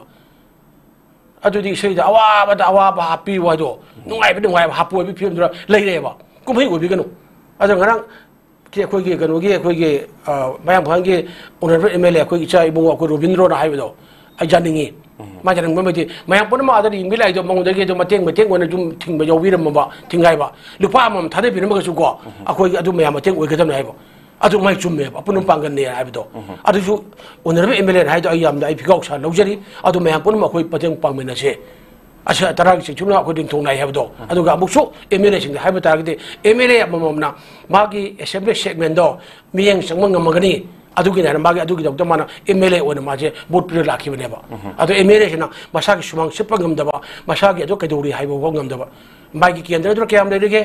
ꯑꯗꯨꯗꯤ ꯏꯁꯩꯗ ꯑꯋꯥꯕꯗ ꯑꯋꯥꯕ ꯍꯥꯞꯄꯤꯌꯨ ꯍꯥꯏꯗꯣ, ꯅꯨꯡꯉꯥꯏꯕ ꯅꯨꯡꯉꯥꯏꯕ ꯍꯥꯞꯄꯨ ꯍꯥꯏꯕꯒꯤ ꯐꯤꯕꯝꯗꯨꯗ ꯂꯩꯔꯦꯕ꯫ ꯀꯨꯝꯍꯩ ꯑꯣꯏꯕꯤꯒꯅꯨ꯫ ꯑꯗꯣ ꯉꯔꯥꯡ ꯀꯤ ꯑꯩꯈꯣꯏꯒꯤ ꯀꯩꯅꯣꯒꯤ, ꯑꯩꯈꯣꯏꯒꯤ, ꯑ, ꯃꯌꯥꯡꯐꯥꯟꯒꯤ honourable MLA ꯑꯩꯈꯣꯏꯒꯤ ꯏꯆꯥ ꯏꯕꯨꯡꯉꯣ ꯑꯩꯈꯣꯏ ꯔꯣꯕꯤꯟꯗ꯭ꯔꯣꯅ ꯍꯥꯏꯕꯗꯣ ꯑꯩ ꯌꯥꯅꯤꯡꯉꯤ꯫ ꯃꯥ ꯌꯥꯅꯤꯡꯕ ꯑꯃꯗꯤ ꯃꯌꯥꯝ ꯄꯨꯝꯅꯃꯛ ꯑꯗ ꯌꯦꯡꯕꯤ ꯂꯥꯛꯏꯗꯣ ꯃꯉꯣꯟꯗꯒꯤ ꯑꯗꯨꯝ ꯃꯇꯦꯡ, ꯃꯇꯦꯡ ꯑꯣꯏꯅ ꯑꯗꯨꯝ ꯊꯤꯡꯕ ꯌꯥꯎꯕꯤꯔꯝꯃꯕ, ꯊꯤꯡꯒꯥꯏꯕ ꯂꯨꯄꯥ ꯑꯃꯃꯝ ꯊꯥꯗꯕꯤꯔꯝꯃꯒꯁꯨꯀꯣ, ꯑꯩꯈꯣꯏꯒꯤ ꯑꯗꯨ ꯃꯌꯥꯝ ꯃꯇꯦꯡ ꯑꯣꯏꯒꯗꯕꯅꯤ ꯍꯥꯏꯕ꯫ ꯑꯗꯨ ꯃꯥꯏ ꯆꯨꯝꯃꯦꯕ, ꯑꯄꯨꯟꯕ ꯄꯥꯡꯒꯜꯅꯦ ꯍꯥꯏꯕꯗꯣ꯫ ꯑꯗꯨꯁꯨ honourable MLAꯅ ꯍꯥꯏꯗꯣ ꯑꯩ ꯌꯥꯝꯅ ꯑꯩ ꯐꯤꯒꯥꯎ ꯁꯥ ꯂꯧꯖꯔꯤ꯫ ꯑꯗꯨ ꯃꯌꯥꯝ ꯄꯨꯝꯅꯃꯛ ꯑꯩꯈꯣꯏ ꯃꯇꯦꯡ ꯄꯥꯡꯃꯤꯟꯅꯁꯦ꯫ ꯑꯁ, ꯇꯔꯥꯒꯤ ꯆꯤꯡꯊꯨꯅ ꯑꯩꯈꯣꯏ ꯅꯤꯡꯊꯧ ꯅꯥꯏ ꯍꯥꯏꯕꯗꯣ꯫ ꯑꯗꯨꯒ ꯑꯃꯨꯛꯁꯨ MLAꯁꯤꯡꯗ ꯍꯥꯏꯕ ꯇꯥꯔꯒꯗꯤ, MLA ꯑꯃꯃꯝꯅ ꯃꯥꯒꯤ assembly segmentꯗꯣ ꯃꯤꯠꯌꯦꯡ ꯆꯪꯕ ꯉꯝꯃꯒꯅꯤ꯫ ꯑꯗꯨꯒꯤꯅꯦ ꯍꯥꯏꯅ ꯃꯥꯒꯤ ꯑꯗꯨꯒꯤꯗꯃꯛꯇ ꯃꯥꯅ ꯑꯦꯝ ꯑꯦꯜ ꯑꯦ ꯑꯣꯏꯅ ꯃꯥꯁꯦ ꯚꯣꯠ ꯄꯤꯔ ꯂꯥꯛꯈꯤꯕꯅꯦꯕ꯫ ꯑꯗꯣ ꯑꯦꯝ ꯑꯦꯜ ꯑꯦꯁꯤꯅ ꯃꯁꯥꯒꯤ ꯁꯨꯃꯥꯡ ꯁꯤꯠꯄ ꯉꯝꯗꯕ, ꯃꯁꯥꯒꯤ ꯑꯗꯨ ꯀꯩꯗꯧꯔꯤ ꯍꯥꯏꯕ ꯐꯥꯎ ꯉꯝꯗꯕ, ꯃꯥꯒꯤ ꯀꯦꯟꯗ꯭ꯔꯗꯨꯗ ꯀꯌꯥꯝ ꯂꯩꯔꯤꯒꯦ,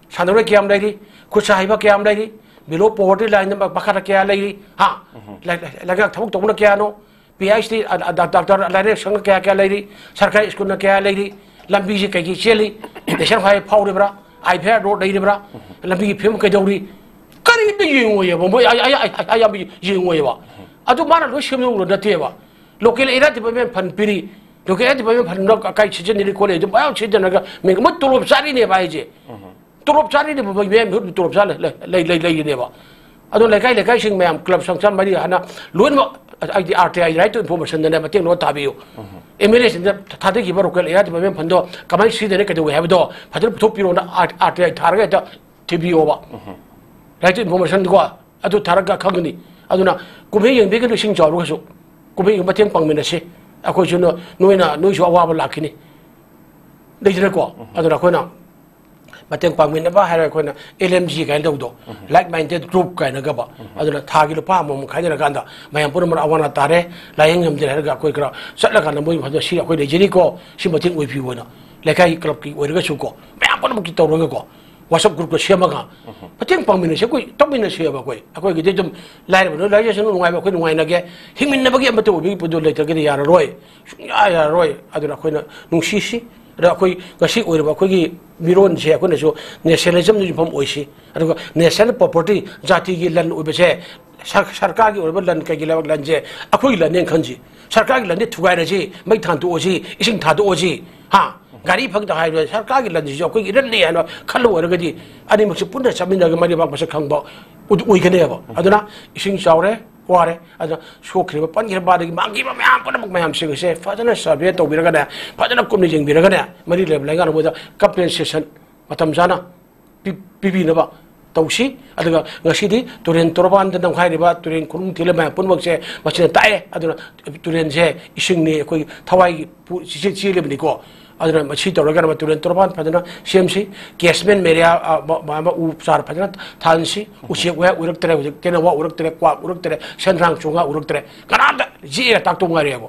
ꯁꯥꯟꯅꯔꯣꯏ ꯀꯌꯥꯝ ꯂꯩꯔꯤ, ꯈꯨꯠꯁꯥ ꯍꯩꯕ ꯀꯌꯥꯝ ꯂꯩꯔꯤ, below poverty line ꯃꯈꯥꯗ ꯀꯌꯥ ꯂꯩꯔꯤ, ꯍꯥ? ꯂꯩ-, ꯂꯩ-, ꯂꯩꯉꯥꯛ ꯊꯕꯛ ꯇꯧꯕꯅ ꯀꯌꯥꯅꯣ, ꯄꯤ ꯑꯩꯆ ꯗꯤ, ꯑ, ꯑ, ꯗꯥꯛ-, ꯗꯥꯛꯇꯔ, ꯂꯥꯏꯔꯤꯛ ꯁꯪꯉ ꯀꯌꯥ ꯀꯌꯥ ꯂꯩꯔꯤ, ꯁꯔꯀꯥꯔ ꯁ꯭ꯀꯨꯜꯅ ꯀꯌꯥ ꯂꯩꯔꯤ, ꯂꯝꯕꯤꯁꯤ ꯀꯩꯒꯤ ꯆꯦꯜꯂꯤ, ꯅꯦꯁꯅꯦꯜ ꯍꯥꯏꯋꯦ ꯐꯥꯎꯔꯤꯕ꯭ꯔꯥ, ꯑꯥꯏ ꯐꯤ ꯑꯥꯔ ꯔꯣꯗ ꯂꯩꯔꯤꯕ꯭ꯔꯥ, ꯂꯝꯕꯤꯒꯤ ꯐꯤꯕꯝ ꯀꯩꯗꯧꯔꯤ, ꯀꯔꯤꯝꯇ ꯌꯦꯡꯉꯣꯏꯌꯦꯕ ꯃꯣꯏ꯫ ꯑꯩ, ꯑꯩ, ꯑꯩ, ꯑꯩ, ꯑꯩ ꯌꯥꯝ ꯌꯦꯡꯉꯣꯏꯌꯦꯕ꯫ ꯑꯗꯨ ꯃꯥꯅ ꯂꯣꯏ ꯁꯦꯝꯗꯣꯛꯎꯔ ꯅꯠꯇꯦꯕ꯫ Local Area Development Fund ꯄꯤꯔꯤ, Local Area Development Fund ꯀꯥꯏ ꯁꯤꯖꯤꯟꯅꯔꯤ ꯈꯣꯠꯂꯤ, ꯑꯗꯨ ꯃꯌꯥꯝ ꯁꯤꯖꯤꯟꯅꯔꯒ ꯃꯤ-, ꯃꯣꯏ ꯇꯣꯂꯣꯞ ꯆꯥꯔꯤꯅꯦꯕ ꯍꯥꯏꯁꯦ꯫ ꯇꯣꯂꯣꯞ ꯆꯥꯔꯤꯅꯦꯕ ꯃꯣꯏ ꯃꯌꯥꯝ ꯃꯤꯍꯨꯠ ꯇꯣꯂꯣꯞ ꯆꯥ ꯂꯩ-, ꯂꯩ-, ꯂꯩ-, ꯂꯩꯔꯤꯅꯦꯕ꯫ ꯑꯗꯣ ꯂꯩꯀꯥꯏ ꯂꯩꯀꯥꯏꯁꯤꯡ ꯃꯌꯥꯝ ꯀ꯭ꯂꯕ ꯁꯪꯁꯊꯥꯟ ꯃꯔꯤ ꯍꯥꯟꯅ ꯂꯣꯏꯅꯃꯛ ꯑꯩꯗꯤ R T I, Right to Informationꯗꯅꯦ ꯃꯇꯦꯡ ꯂꯣꯏ ꯊꯥꯕꯤꯌꯨ꯫ ꯑꯦꯝ ꯑꯦꯜ ꯑꯦꯁꯤꯡꯗ ꯊꯥꯗꯈꯤꯕ Local Area Development Fundꯗꯣ ꯀꯃꯥꯏꯅ ꯁꯤꯖꯤꯟꯅꯔꯤ, ꯀꯩꯗꯧꯋꯤ ꯍꯥꯏꯕꯗꯣ ꯐꯖꯅ ꯄꯨꯊꯣꯛꯄꯤꯔꯣꯅ ꯑꯥꯔ ꯇꯤ ꯑꯥꯏ ꯊꯥꯔꯒ ꯍꯦꯛꯇ ꯊꯤꯕꯤꯌꯣꯕ꯫ Right to Informationꯗꯀꯣ ꯑꯗꯨ ꯊꯥꯔꯒ ꯈꯪꯒꯅꯤ꯫ ꯑꯗꯨꯅ ꯀꯨꯝꯍꯩ ꯌꯦꯡꯕꯤꯒꯅꯨ, ꯏꯁꯤꯡ ꯆꯥꯎꯔꯒꯁꯨ ꯀꯨꯝꯍꯩ ꯃꯇꯦꯡ ꯄꯥꯡꯃꯤꯟꯅꯁꯤ꯫ ꯑꯩꯈꯣꯏꯁꯨ ꯅꯣ-, ꯅꯣꯏꯅ, ꯅꯣꯏꯁꯨ ꯑꯋꯥꯕ ꯂꯥꯛꯈꯤꯅꯤ, ꯂꯩꯗꯅꯀꯣ꯫ ꯑꯗꯨꯅ ꯑꯩꯈꯣꯏꯅ ꯃꯇꯦꯡ ꯄꯥꯡꯃꯤꯟꯅꯕ ꯍꯥꯏꯔꯒ ꯑꯩꯈꯣꯏꯅ L M G ꯀꯥꯏꯅ ꯇꯧꯕꯗꯣ, Like Minded Group ꯀꯥꯏꯅꯒꯕ, ꯑꯗꯨꯅ ꯊꯥꯒꯤ ꯂꯨꯄꯥ ꯑꯃꯃꯝ ꯈꯥꯏꯅꯔꯀꯥꯟꯗ ꯃꯌꯥꯝ ꯄꯨꯝꯅꯃꯛ ꯑꯋꯥ ꯑꯅꯥ ꯇꯥꯔꯦ, ꯂꯥꯏꯌꯦꯡ ꯉꯝꯗ꯭ꯔꯦ ꯍꯥꯏꯔꯒ ꯑꯩꯈꯣꯏ ꯈꯔ ꯆꯠꯂꯀꯥꯟꯗ ꯃꯣꯏ ꯃꯐꯝꯗ ꯁꯤ ꯑꯩꯈꯣꯏ ꯂꯩꯖꯔꯤꯀꯣ, ꯁꯤ ꯃꯇꯦꯡ ꯑꯣꯏꯕꯤꯌꯨꯅ ꯂꯩꯀꯥꯏꯒꯤ ꯀ꯭ꯂꯕꯀꯤ ꯑꯣꯏꯔꯒꯁꯨꯀꯣ, ꯃꯌꯥꯝ ꯄꯨꯝꯅꯃꯛꯀꯤ ꯇꯧꯔꯒꯀꯣ, WhatsApp groupꯀ ꯁꯦꯝꯃꯒ ꯃꯇꯦꯡ ꯄꯥꯡꯃꯤꯟꯅꯁꯤ꯫ ꯑꯩꯈꯣꯏ ꯇꯧꯃꯤꯟꯅꯁꯦꯕ꯫ ꯑꯩꯈꯣꯏ, ꯑꯩꯈꯣꯏꯒꯤꯗꯤ ꯑꯗꯨꯝ ꯂꯥꯏꯔꯕ ꯅꯣꯏ ꯂꯥꯏꯔꯖꯁꯅꯨ, ꯅꯨꯡꯉꯥꯏꯕ ꯑꯩꯈꯣꯏ ꯅꯨꯡꯉꯥꯏꯅꯒꯦ꯫ ꯍꯤꯡꯃꯤꯟꯅꯕꯒꯤ ꯑꯃꯠꯇ ꯑꯣꯏꯕꯒꯤ ꯄꯣꯠꯇꯨ ꯂꯩꯇ꯭ꯔꯒꯗꯤ ꯌꯥꯔꯔꯣꯏ, ꯁꯨꯡꯌꯥ ꯌꯥꯔꯔꯣꯏ꯫ ꯑꯗꯨꯅ ꯑꯩꯈꯣꯏꯅ ꯅꯨꯡꯁꯤꯁꯤ꯫ ꯑꯗ ꯑꯩꯈꯣꯏ ꯉꯁꯤ ꯑꯣꯏꯔꯤꯕ ꯑꯩꯈꯣꯏꯒꯤ ꯃꯤꯔꯣꯟꯁꯦ ꯑꯩꯈꯣꯏꯅꯁꯨ nationalismꯗ ꯌꯨꯝꯐꯝ ꯑꯣꯏꯁꯤ꯫ ꯑꯗꯨꯒ national property, ꯖꯥꯇꯤꯒꯤ ꯂꯟ ꯑꯣꯏꯕꯁꯦ, ꯁꯔ-, ꯁꯔꯀꯥꯔꯒꯤ ꯑꯣꯏꯔꯕ ꯂꯟ, ꯀꯩꯒꯤ ꯂꯩꯕꯥꯛ ꯂꯟꯁꯦ ꯑꯩꯈꯣꯏꯒꯤ ꯂꯟꯅꯦꯅ ꯈꯟꯁꯤ꯫ ꯁꯔꯀꯥꯔꯒꯤ ꯂꯟꯗꯤ ꯊꯨꯒꯥꯏꯔꯁꯤ, ꯃꯩ ꯊꯥꯟꯗꯣꯛꯑꯁꯤ, ꯏꯁꯤꯡ ꯊꯥꯗꯣꯛꯑꯁꯤ, ꯍꯥ? ꯒꯥꯔꯤ ꯐꯪꯗ ꯍꯥꯏꯔꯣꯏ, ꯁꯔꯀꯥꯔꯒꯤ ꯂꯟꯁꯤꯁꯨ ꯑꯩꯈꯣꯏꯒꯤ ꯏꯔꯟꯅꯤ ꯍꯥꯏꯅ ꯈꯜꯂꯨ ꯑꯣꯏꯔꯒꯗꯤ ꯑꯅꯤꯃꯛꯁꯦ ꯄꯨꯟꯅ ꯆꯠꯃꯤꯟꯅꯔꯒ ꯃꯥꯏ ꯂꯩꯕꯥꯛ ꯃꯁꯛ ꯈꯪꯕ ꯑꯗꯨ ꯑꯣꯏꯒꯅꯦꯕ꯫ ꯑꯗꯨꯅ ꯏꯁꯤꯡ ꯆꯥꯎꯔꯦ, ꯋꯥꯔꯦ, ꯑꯗꯨꯅ ꯁꯣꯛꯈ꯭ꯔꯤꯕ, ꯄꯟꯈ꯭ꯔꯤꯕ, ꯑꯗꯒꯤ ꯃꯥꯡꯈꯤꯕ ꯃꯌꯥꯝ ꯄꯨꯝꯅꯃꯛ ꯃꯌꯥꯝꯁꯤꯡ ꯑꯁꯦ ꯐꯖꯅ survey ꯇꯧꯕꯤꯔꯒꯅꯦ, ꯐꯖꯅ ꯀꯨꯞꯅ ꯌꯦꯡꯕꯤꯔꯒꯅꯦ, ꯃꯔꯤ ꯂꯩꯅꯕ ꯂꯩꯉꯥꯛꯅ ꯃꯣꯏꯗ compensation ꯃꯇꯝ ꯆꯥꯅ ꯄꯤ-, ꯄꯤꯕꯤꯅꯕ ꯇꯧꯁꯤ꯫ ꯑꯗꯨꯒ ꯉꯁꯤꯗꯤ ꯇꯨꯔꯦꯟ ꯇꯣꯔꯕꯥꯟꯗ ꯅꯝꯈꯥꯏꯔꯤꯕ ꯇꯨꯔꯦꯟ ꯈꯨꯅꯨꯡ ꯊꯤꯜꯂ ꯃꯌꯥꯝ ꯄꯨꯝꯅꯃꯛꯁꯦ ꯃꯁꯤꯅ ꯇꯥꯛꯑꯦ꯫ ꯑꯗꯨꯅ ꯇꯨꯔꯦꯟꯁꯦ ꯏꯁꯤꯡꯅꯤ, ꯑꯩꯈꯣꯏ ꯊꯋꯥꯏꯒꯤ ꯄꯨ-, ꯆꯦ-, ꯆꯦꯜꯂꯤꯕꯅꯤꯀꯣ꯫ ꯑꯗꯨꯅ ꯃꯁꯤ ꯇꯧꯔꯒꯅ ꯇꯨꯔꯦꯟ ꯇꯣꯔꯕꯥꯟ ꯐꯖꯅ ꯁꯦꯝꯁꯤ, ꯀꯦꯁꯃꯦꯟ ꯑꯦꯔꯤꯌꯥ, ꯑ, ꯃ-, ꯃ-, ꯃ-, ꯎ ꯆꯥꯔ ꯐꯖꯅ ꯊꯥꯍꯟꯁꯤ, ꯎꯆꯦꯛ ꯋꯥꯌꯥ ꯎꯔꯛꯇ꯭ꯔꯦ, ꯍꯧꯖꯤꯛ ꯇꯦꯅꯋꯥ ꯎꯔꯛꯇ꯭ꯔꯦ, ꯀ꯭ꯋꯥꯛ ꯎꯔꯛꯇ꯭ꯔꯦ, ꯁꯦꯟꯗ꯭ꯔꯥꯡ ꯆꯣꯉꯥ ꯎꯔꯛꯇ꯭ꯔꯦ, ꯀꯅꯥꯝꯇ ꯌꯦꯛꯑꯒ ꯇꯥꯛꯇꯧ ꯉꯥꯏꯔꯛꯑꯦꯕ꯫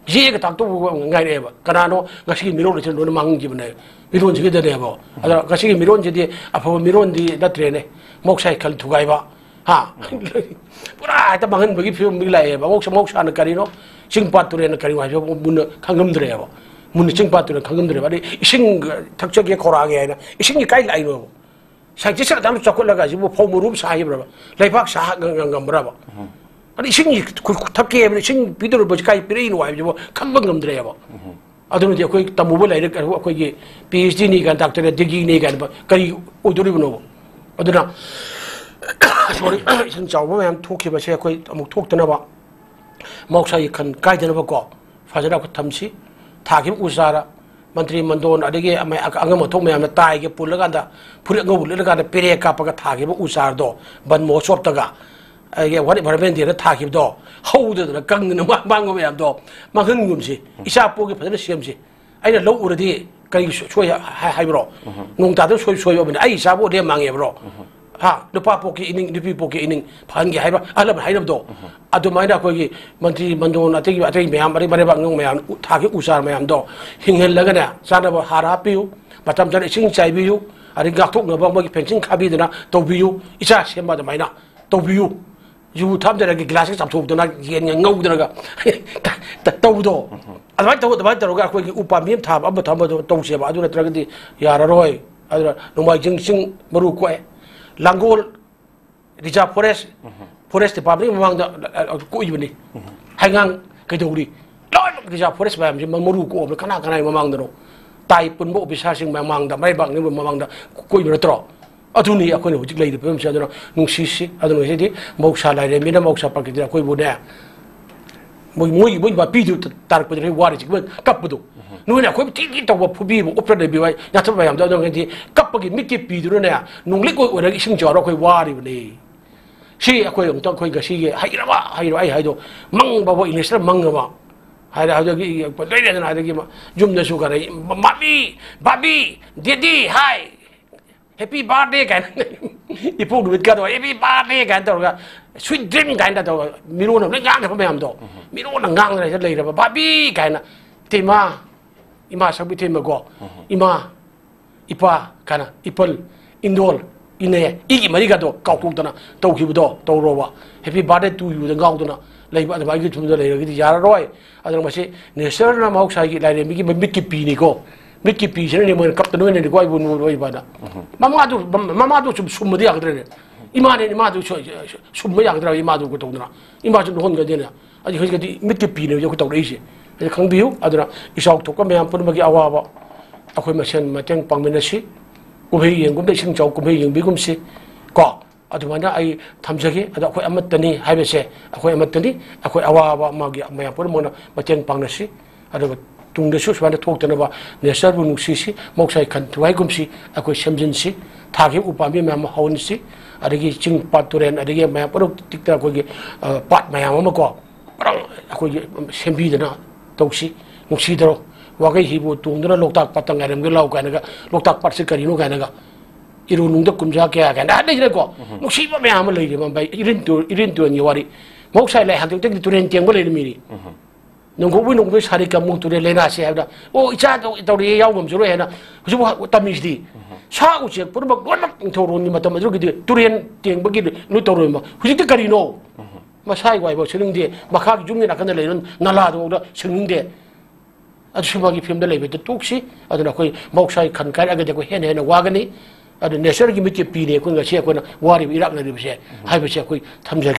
ꯌꯦꯛꯑꯒ ꯇꯥꯛꯇꯧꯕ ꯉꯥꯏꯔꯛꯑꯦꯕ꯫ ꯀꯅꯥꯅꯣ ꯉꯁꯤꯒꯤ ꯃꯤꯔꯣꯜ ꯑꯁꯤꯅ ꯂꯣꯏꯅ ꯃꯥꯡꯍꯟꯈꯤꯕꯅꯦ, ꯃꯤꯔꯣꯟꯁꯤꯡꯁꯤꯗꯅꯦꯕ꯫ ꯑꯗ ꯉꯁꯤꯒꯤ ꯃꯤꯔꯣꯟꯁꯤꯗꯤ ꯑꯐꯕ ꯃꯤꯔꯣꯟꯗꯤ ꯅꯠꯇ꯭ꯔꯦꯅꯦ, ꯃꯍꯧꯁꯥꯒꯤ ꯈꯜ ꯊꯨꯒꯥꯏꯕ, ꯍꯥ? ꯄꯨꯔꯥ ꯍꯦꯛꯇ ꯃꯥꯡꯍꯟꯕꯒꯤ ꯐꯤꯕꯝꯗꯤ ꯂꯥꯛꯑꯦꯕ꯫ ꯃꯍꯧꯁꯥ-, ꯃꯍꯧꯁꯥꯅ ꯀꯔꯤꯅꯣ, ꯆꯤꯡ ꯄꯥꯠ ꯇꯨꯔꯦꯜꯅ ꯀꯔꯤꯅꯣ ꯍꯥꯏꯕ ꯃꯨꯟꯅ ꯈꯪꯉꯝꯗ꯭ꯔꯦꯕ꯫ ꯃꯨꯟꯅ ꯆꯤꯡ ꯄꯥꯠ ꯇꯨꯔꯦꯜ ꯈꯪꯉꯝꯗ꯭ꯔꯦꯕ꯫ ꯑꯗꯩ ꯏꯁꯤꯡ ꯊꯛꯆꯒꯦ ꯈꯧꯔꯥꯡꯒꯦ ꯍꯥꯏꯅ ꯏꯁꯤꯡꯒꯤ ꯀꯥꯏ ꯂꯥꯛꯏꯅꯣꯕ? ꯁꯥꯏꯟꯇꯤꯁ ꯑꯗꯨꯛ ꯌꯥꯝ ꯆꯥꯎꯈꯠꯂꯒ ꯑꯁꯤꯕꯨ ꯐꯧ ꯃꯔꯨ ꯑꯃ ꯁꯥ ꯍꯩꯕ꯭ꯔꯕ? ꯂꯩꯕꯥꯛ ꯁꯥ ꯉ-, ꯉ-, ꯉꯝꯕ꯭ꯔꯕ? ꯑꯗ ꯏꯁꯤꯡꯒꯤ ꯈꯨ-, ꯈꯨ-, ꯊꯛꯀꯦ ꯍꯥꯏꯕꯗ ꯏꯁꯤꯡ ꯄꯤꯗꯧꯔꯤꯕꯁꯤ ꯀꯥꯏ ꯄꯤꯔꯛꯏꯅꯣ ꯍꯥꯏꯕꯁꯤꯕꯨ ꯈꯪꯕ ꯉꯝꯗ꯭ꯔꯦꯕ꯫ ꯑꯗꯨꯅꯗꯤ ꯑꯩꯈꯣꯏ ꯇꯝꯃꯨꯕ ꯂꯥꯏꯔꯤꯛ ꯑꯩꯈꯣꯏꯒꯤ ꯄꯤ ꯑꯩꯆ ꯗꯤꯅꯤ ꯀꯥꯏꯅ, ꯗꯥꯛꯇꯔ ꯗꯤꯒ꯭ꯔꯤꯅꯤ ꯀꯥꯏꯅ ꯀꯔꯤ ꯑꯣꯏꯗꯣꯔꯤꯕꯅꯣꯕ? ꯑꯗꯨꯅ sorry, ꯏꯁꯤꯡ ꯆꯥꯎꯕ ꯃꯌꯥꯝ ꯊꯣꯛꯈꯤꯕꯁꯦ ꯑꯩꯈꯣꯏ ꯑꯃꯨꯛ ꯊꯣꯛꯇꯅꯕ, ꯃꯍꯧꯁꯥꯒꯤ ꯈꯟ ꯀꯥꯏꯗꯅꯕꯀꯣ, ꯐꯖꯅ ꯑꯩꯈꯣꯏ ꯊꯝꯁꯤ꯫ ꯊꯥꯈꯤꯕ ꯎ ꯆꯥꯔ, ꯃꯟꯇ꯭ꯔꯤ ꯃꯟꯗꯣꯟ, ꯑꯗꯒꯤ ꯑꯃ-, ꯑꯉꯝ ꯑꯊꯧ ꯃꯌꯥꯝꯅ ꯇꯥꯏꯒ ꯄꯨꯜꯂꯀꯥꯟꯗ, ꯐꯨꯔꯤꯠ ꯑꯉꯧꯕ ꯂꯤꯠꯂꯀꯥꯟꯗ ꯄꯦꯔꯦ ꯀꯥꯞꯄꯒ ꯊꯥꯈꯤꯕ ꯎ ꯆꯥꯔꯗꯣ, ꯕꯟ ꯃꯍꯣꯠꯁꯣꯞꯇꯒ, ꯑꯗꯒꯤ World Environment Dayꯗ ꯊꯥꯈꯤꯕꯗꯣ, ꯍꯧꯗꯗꯅ ꯀꯪꯗꯅ ꯃꯥꯡ-, ꯃꯥꯡꯕ ꯃꯌꯥꯝꯗꯣ ꯃꯥꯡꯍꯟꯒꯨꯝꯁꯤ꯫ ꯏꯆꯥ ꯄꯣꯛꯀꯤ ꯐꯖꯅ ꯁꯦꯝꯁꯤ꯫ ꯑꯩꯅ ꯂꯧ ꯎꯔꯗꯤ ꯀꯔꯤ ꯁꯣ-, ꯁꯣꯏ ꯍꯥꯏ-, ꯍꯥꯏꯕ꯭ꯔꯣ? ꯅꯣꯡ ꯇꯥꯗꯕ ꯁꯣꯏ-, ꯁꯣꯏꯕ ꯑꯃꯅꯤ꯫ ꯑꯩ ꯏꯆꯥꯕꯨ ꯑꯣꯏꯔꯗꯤ ꯌꯥꯝ ꯃꯥꯡꯉꯦꯕ꯭ꯔꯣ? ꯍꯥ? ꯅꯨꯄꯥ ꯄꯣꯛꯀꯤ ꯏꯅꯤꯡ, ꯅꯨꯄꯤ ꯄꯣꯛꯀꯤ ꯏꯅꯤꯡ ꯐꯍꯟꯒꯦ ꯍꯥꯏꯕ ꯑꯍꯜ ꯂꯃꯟ ꯍꯥꯏꯅꯕꯗꯣ꯫ ꯑꯗꯨꯃꯥꯏꯅ ꯑꯩꯈꯣꯏꯒꯤ ꯃꯟꯇ꯭ꯔꯤ ꯃꯟꯗꯣꯟ, ꯑꯇꯩ, ꯑꯇꯩ ꯃꯌꯥꯝ, ꯑꯔꯩ ꯃꯔꯩꯕꯥꯛ ꯉꯧ ꯃꯌꯥꯝ, ꯎ-, ꯊꯥꯒꯤ ꯎ ꯆꯥꯔ ꯃꯌꯥꯝꯗꯣ ꯍꯤꯡꯍꯜꯂꯒꯅꯦ, ꯆꯥꯅꯕ ꯍꯥꯔ ꯍꯥꯞꯄꯤꯌꯨ, ꯃꯇꯝ ꯆꯥꯅ ꯏꯁꯤꯡ ꯆꯥꯏꯕꯤꯌꯨ, ꯑꯗꯩ ꯉꯥꯛꯊꯣꯛꯅꯕ ꯃꯣꯏꯒꯤ fencing ꯈꯥꯕꯤꯗꯅ ꯇꯧꯕꯤꯌꯨ, ꯏꯆꯥ ꯁꯦꯝꯕ ꯑꯗꯨꯃꯥꯏꯅ ꯇꯧꯕꯤꯌꯨ꯫ ꯌꯨ ꯊꯛꯑꯝꯗꯅ ꯒꯤꯂꯥꯁꯀ ꯆꯥꯝꯊꯣꯛꯇꯅ ꯌꯦꯟꯒ ꯉꯧꯗꯅꯒ ꯇ-, ꯇ-, ꯇꯧꯕꯗꯣ꯫ ꯑꯗꯨꯃꯥꯏꯅ ꯇꯧ-, ꯑꯗꯨꯃꯥꯏꯅ ꯇꯧꯔꯒ ꯑꯩꯈꯣꯏꯒꯤ ꯎ ꯄꯥꯝꯕꯤ ꯑꯃ ꯊꯥꯕ, ꯑꯃ ꯊꯝꯕꯗꯣ ꯇꯧꯁꯦꯕ꯫ ꯑꯗꯨ ꯅꯠꯇ꯭ꯔꯒꯗꯤ ꯌꯥꯔꯔꯣꯏ꯫ ꯑꯗꯨꯅ ꯅꯣꯡꯃꯥꯏꯖꯤꯡ ꯆꯤꯡ ꯃꯔꯨ ꯀꯣꯛꯑꯦ꯫ ꯂꯥꯡꯒꯣꯜ reserve forest, forest departmentꯀꯤ ꯃꯃꯥꯡꯗ, ꯑ, ꯑ, ꯀꯣꯛꯏꯕꯅꯤ꯫ ꯍꯩꯉꯥꯡ ꯀꯩꯗꯧꯔꯤ? ꯂꯣꯏꯅꯃꯛ reserve forest ꯃꯌꯥꯝꯁꯤ ꯃ-, ꯃꯔꯨ ꯀꯣꯛꯑꯕꯅꯤ꯫ ꯀꯅꯥ ꯀꯅꯥꯒꯤ ꯃꯃꯥꯡꯗꯅꯣ? ꯇꯥꯏ ꯄꯨꯟꯕ officerꯁꯤꯡ ꯃꯃꯥꯡꯗ, ꯃꯔꯩꯕꯥꯛ ꯅꯤꯡꯕ ꯃꯃꯥꯡꯗ ꯀꯣꯛꯏꯕ ꯅꯠꯇ꯭ꯔꯣ? ꯑꯗꯨꯅꯤ ꯑꯩꯈꯣꯏꯅ ꯍꯧꯖꯤꯛ ꯂꯩꯔꯤꯕ ꯐꯤꯕꯝꯁꯦ꯫ ꯑꯗꯨꯅ ꯅꯨꯡꯁꯤꯁꯤ꯫ ꯑꯗꯨꯅ ꯉꯁꯤꯗꯤ ꯃꯍꯧꯁꯥ ꯂꯥꯏꯔꯦꯝꯕꯤꯅ ꯃꯍꯧꯁꯥ ꯄ꯭ꯔꯀ꯭ꯔꯤꯇꯤꯅ ꯑꯩꯈꯣꯏꯕꯨꯅꯦ, ꯃꯣꯏ, ꯃꯣꯏ, ꯃꯣꯏ ꯃꯄꯤꯗꯨ ꯇꯥꯔꯛꯄꯗꯨꯅ ꯑꯩ ꯋꯥꯔꯤꯁꯤ, ꯃꯣꯏ ꯀꯞꯄꯗꯣ꯫ ꯅꯣꯏꯅ ꯑꯩꯈꯣꯏꯕꯨ ꯊꯤ ꯊꯤ ꯇꯧꯕ, ꯐꯨꯕꯤꯕ, ꯎꯞꯇ ꯂꯩꯕꯤꯕ, ꯌꯥꯊꯠꯄ ꯃꯌꯥꯝꯗꯣ, ꯑꯗꯨ ꯉꯁꯤꯗꯤ ꯀꯞꯄꯒꯤ ꯃꯤꯠꯀꯤ ꯄꯤꯗꯨꯅꯅꯦ, ꯅꯣꯡꯂꯤꯛ ꯑꯣꯏ ꯑꯣꯏꯔꯒ ꯏꯁꯤꯡ ꯆꯥꯎꯔ ꯑꯩꯈꯣꯏ ꯋꯥꯔꯤꯕꯅꯤ꯫ ꯁꯤ ꯑꯩꯈꯣꯏ ꯑꯃꯨꯛꯇꯪ ꯑꯩꯈꯣꯏ ꯉꯁꯤꯒꯤ ꯍꯩꯔꯕ, ꯍꯩꯔꯕ ꯑꯩ ꯍꯥꯏꯗꯣ, ꯃꯪꯕꯕꯨ Englishꯇ ꯃꯪꯉꯕ, ꯍꯥꯏꯔꯦ꯫ ꯍꯧꯖꯤꯛꯀꯤ ꯂꯣꯏꯔꯦꯗꯅ꯫ ꯑꯗꯒꯤ ꯃ-, ꯌꯨꯝꯗꯁꯨ ꯈꯔ, "ꯃꯥꯃꯤ, ꯕꯥꯕꯤ, ꯗꯦꯗꯤ, ꯍꯥꯏ, ꯍꯦꯄꯤ ꯕꯥꯔꯗꯦ" ꯀꯥꯏꯅ, ꯏꯄꯣꯛ ꯅꯨꯃꯤꯠꯀꯗꯣ "ꯍꯦꯄꯤ ꯕꯥꯔꯗꯦ" ꯀꯥꯏꯅ ꯇꯧꯔꯒ, "ꯁ꯭ꯋꯤꯠ ꯗ꯭ꯔꯤꯝ" ꯀꯥꯏꯅ ꯇꯧꯔꯒ, ꯃꯤꯔꯣꯟ ꯑꯃ ꯂꯣꯏ ꯉꯥꯡꯅꯕ ꯃꯌꯥꯝꯗꯣ, ꯃꯤꯔꯣꯟꯅ ꯉꯥꯡꯗꯅ ꯂꯩꯔꯕ, "ꯕꯥꯕꯤ" ꯀꯥꯏꯅ, "ꯏꯇꯩꯃ, ꯏꯃꯥ ꯁꯛꯄꯤ ꯏꯇꯩꯃꯀꯣ, ꯏꯃꯥ, ꯏꯄꯥ" ꯀꯥꯏꯅ, "ꯏꯄꯜ, ꯏꯟꯗꯣꯜ, ꯏꯅꯦ, ꯏꯒꯤ ꯃꯔꯤꯒꯗꯣ ꯀꯥꯎꯊꯣꯛꯇꯅ ꯇꯧꯈꯤꯕꯗꯣ ꯇꯧꯔꯣꯕ꯫ "ꯍꯦꯄꯤ ꯕꯥꯔꯗꯦ ꯇꯨ ꯌꯨꯗ" ꯉꯥꯎꯗꯅ ꯂꯩꯕ ꯑꯗꯨꯃꯥꯏꯅ ꯌꯨꯝꯗ ꯂꯩꯔꯒꯗꯤ ꯌꯥꯔꯔꯣꯏ꯫ ꯑꯗꯨꯅ ꯃꯁꯤ ꯅꯦꯆꯔꯅ ꯃꯍꯧꯁꯥꯒꯤ ꯂꯥꯏꯔꯦꯝꯕꯤꯒꯤ ꯃꯃꯤꯠꯀꯤ ꯄꯤꯅꯤꯀꯣ꯫ ꯃꯤꯠꯀꯤ ꯄꯤꯁꯤꯅꯅꯦ ꯃꯣꯏꯅ ꯀꯞꯇꯅ ꯑꯣꯏꯅꯅꯤꯀꯣ ꯑꯩꯕꯨ ꯅꯣꯏꯕꯗ꯫ ꯃꯃꯥꯗꯨ, ꯃꯃꯥꯗꯨ ꯁꯨꯝ ꯁꯨꯝꯕꯗꯤ ꯌꯥꯒꯗ꯭ꯔꯅꯦ? ꯏꯃꯥꯅꯦ, ꯏꯃꯥꯗꯨ ꯁꯨ-, ꯁꯨꯝꯕ ꯌꯥꯒꯗ꯭ꯔꯥ? ꯏꯃꯥꯗꯨ ꯇꯧꯗꯅ꯫ ꯏꯃꯥꯁꯨ ꯂꯨꯍꯣꯟꯒꯗꯦꯅ꯫ ꯑꯗꯨ ꯍꯧꯖꯤꯛꯇꯤ ꯃꯤꯠꯀꯤ ꯄꯤꯅꯦꯕ ꯑꯩꯈꯣꯏ ꯇꯧꯔꯛꯏꯁꯦ꯫ ꯑꯗꯨ ꯈꯪꯕꯤꯌꯨ꯫ ꯑꯗꯨꯅ ꯏꯆꯥꯎ ꯊꯣꯛꯄ ꯃꯌꯥꯝ ꯄꯨꯝꯅꯃꯛꯀꯤ ꯑꯋꯥꯕ ꯑꯩꯈꯣꯏ ꯃꯁꯦꯟ ꯃꯇꯦꯡ ꯄꯥꯡꯃꯤꯟꯅꯁꯤ꯫ ꯀꯨꯝꯍꯩ ꯌꯦꯡꯒꯨꯝꯗ ꯏꯁꯤꯡ ꯏꯆꯥꯎ ꯀꯨꯝꯍꯩ ꯌꯦꯡꯕꯤꯒꯨꯝꯁꯤ ꯀꯣ꯫ ꯑꯗꯨꯃꯥꯏꯅ ꯑꯩ ꯊꯝꯖꯒꯦ꯫ ꯑꯗꯣ ꯑꯩꯈꯣꯏ ꯑꯃꯠꯇꯅꯤ ꯍꯥꯏꯕꯁꯦ, ꯑꯩꯈꯣꯏ ꯑꯃꯠꯇꯅꯤ꯫ ꯑꯩꯈꯣꯏ ꯑꯋꯥꯕ ꯑꯃꯒꯤ ꯃꯌꯥꯝ ꯄꯨꯝꯅꯃꯛꯅ ꯃꯇꯦꯡ ꯄꯥꯡꯅꯁꯤ꯫ ꯑꯗꯨꯒ ꯇꯨꯡꯗꯁꯨ ꯁꯨꯃꯥꯏꯅ ꯊꯣꯛꯇꯅꯕ ꯅꯦꯆꯔꯕꯨ ꯅꯨꯡꯁꯤꯁꯤ, ꯃꯍꯧꯁꯥꯒꯤ ꯈꯟ ꯊꯨꯒꯥꯏꯒꯨꯝꯁꯤ, ꯑꯩꯈꯣꯏ ꯁꯦꯝꯖꯤꯟꯁꯤ, ꯊꯥꯈꯤꯕ ꯎꯄꯥꯝꯕꯤ ꯃꯌꯥꯝ ꯑꯃ ꯍꯧꯍꯟꯁꯤ, ꯑꯗꯒꯤ ꯆꯤꯡ ꯄꯥꯠ ꯇꯨꯔꯦꯟ ꯑꯗꯒꯤ ꯃꯌꯥꯝ ꯄꯨꯝꯅꯃꯛ ꯇꯤꯛꯇꯅ ꯑꯩꯈꯣꯏꯒꯤ, ꯑ, ꯄꯥꯠ ꯃꯌꯥꯝ ꯑꯃ ꯀꯣ, ꯄꯨꯔꯥ ꯑꯩꯈꯣꯏꯒꯤ ꯁꯦꯝꯕꯤꯗꯅ ꯇꯧꯁꯤ꯫ ꯅꯨꯡꯁꯤꯗ꯭ꯔꯣ? "ꯋꯥꯒꯩ ꯍꯤꯕꯨ ꯇꯣꯡꯗꯨꯅ ꯂꯣꯛꯇꯥꯛ ꯄꯥꯠꯇ ꯉꯥꯏꯔꯝꯒꯦ ꯂꯥꯎ" ꯀꯥꯏꯅꯒ ꯂꯣꯛꯇꯥꯛ ꯄꯥꯠꯁꯦ ꯀꯔꯤꯅꯣ ꯀꯥꯏꯅꯒ ꯏꯔꯨ ꯅꯨꯡꯗ ꯀꯨꯝꯖꯥ ꯀꯌꯥ ꯀꯥꯏꯅ ꯍꯥꯏ ꯂꯩꯗꯅꯀꯣ꯫ ꯅꯨꯡꯁꯤꯕ ꯃꯌꯥꯝ ꯑꯃ ꯂꯩꯔꯦ ꯃꯕꯥꯏ ꯏꯔꯤꯟ ꯇꯨ-, ꯏꯔꯤꯟ ꯇꯨꯔꯦꯟꯒꯤ ꯋꯥꯔꯤ꯫ ꯃꯍꯧꯁꯥ ꯂꯥꯏ ꯍꯥꯛꯇꯛꯇꯒꯤ ꯇꯨꯔꯦꯟ ꯇꯦꯡꯕ ꯂꯩꯔꯝꯃꯤꯅꯤ꯫ ꯅꯣꯡꯄꯣꯛꯄꯤ ꯅꯣꯡꯄꯣꯛꯄꯤ ꯁꯥꯔꯤ ꯀꯥꯡꯃꯨ ꯇꯨꯔꯦꯜ ꯂꯩꯅꯥꯁꯦ ꯍꯥꯏꯕꯗ, "ꯑꯣ, ꯏꯆꯥ ꯇꯧ-, ꯇꯧꯔꯤꯌꯦ, ꯌꯥꯎ ꯉꯝꯖꯔꯣꯏ" ꯍꯥꯏꯅ ꯍꯧꯖꯤꯛꯐꯥꯎ ꯇꯝꯃꯤꯁꯤꯗꯤ꯫ ꯁꯥ ꯎꯆꯦꯛ ꯄꯨꯝꯅꯃꯛ ꯂꯣꯏꯅꯃꯛ ꯅꯤꯡꯊꯧꯔꯣꯟꯒꯤ ꯃꯇꯝ ꯑꯗꯨꯒꯤꯗꯤ ꯇꯨꯔꯦꯟ ꯇꯦꯡꯕꯒꯤ ꯂꯣꯏ ꯇꯧꯔꯣꯏꯕ꯫ ꯍꯧꯖꯤꯛꯇꯤ ꯀꯔꯤꯅꯣ? ꯃꯁꯥꯒꯤ ꯋꯥꯏꯐꯥꯎ ꯁꯦꯡꯅꯤꯡꯗꯦ, ꯃꯈꯥꯒꯤ ꯌꯨꯝꯒꯤ ꯅꯥꯀꯟꯗ ꯂꯩꯔꯤꯕ ꯅꯂꯥꯗꯨꯐꯥꯎꯗ ꯁꯦꯡꯅꯤꯡꯗꯦ꯫ ꯑꯗꯨꯁꯨ ꯃꯥꯒꯤ ꯐꯤꯕꯝꯗ ꯂꯩꯕꯗ ꯇꯣꯛꯁꯤ꯫ ꯑꯗꯨꯅ ꯑꯩꯈꯣꯏ ꯃꯍꯧꯁꯥꯒꯤ ꯈꯟ ꯀꯥꯏꯔꯛꯑꯒꯗꯤ ꯑꯩꯈꯣꯏ ꯍꯦꯟꯅ ꯍꯦꯟꯅ ꯋꯥꯒꯅꯤ꯫ ꯑꯗꯨ ꯅꯦꯆꯔꯒꯤ ꯃꯤꯠꯀꯤ ꯄꯤꯅꯤ ꯑꯩꯈꯣꯏ ꯉꯁꯤ ꯑꯩꯈꯣꯏꯅ ꯋꯥꯔꯤꯕ ꯏꯔꯥꯛꯅꯔꯤꯕꯁꯦ ꯍꯥꯏꯕꯁꯦ ꯑꯩꯈꯣꯏ ꯊꯝꯖꯒꯦ꯫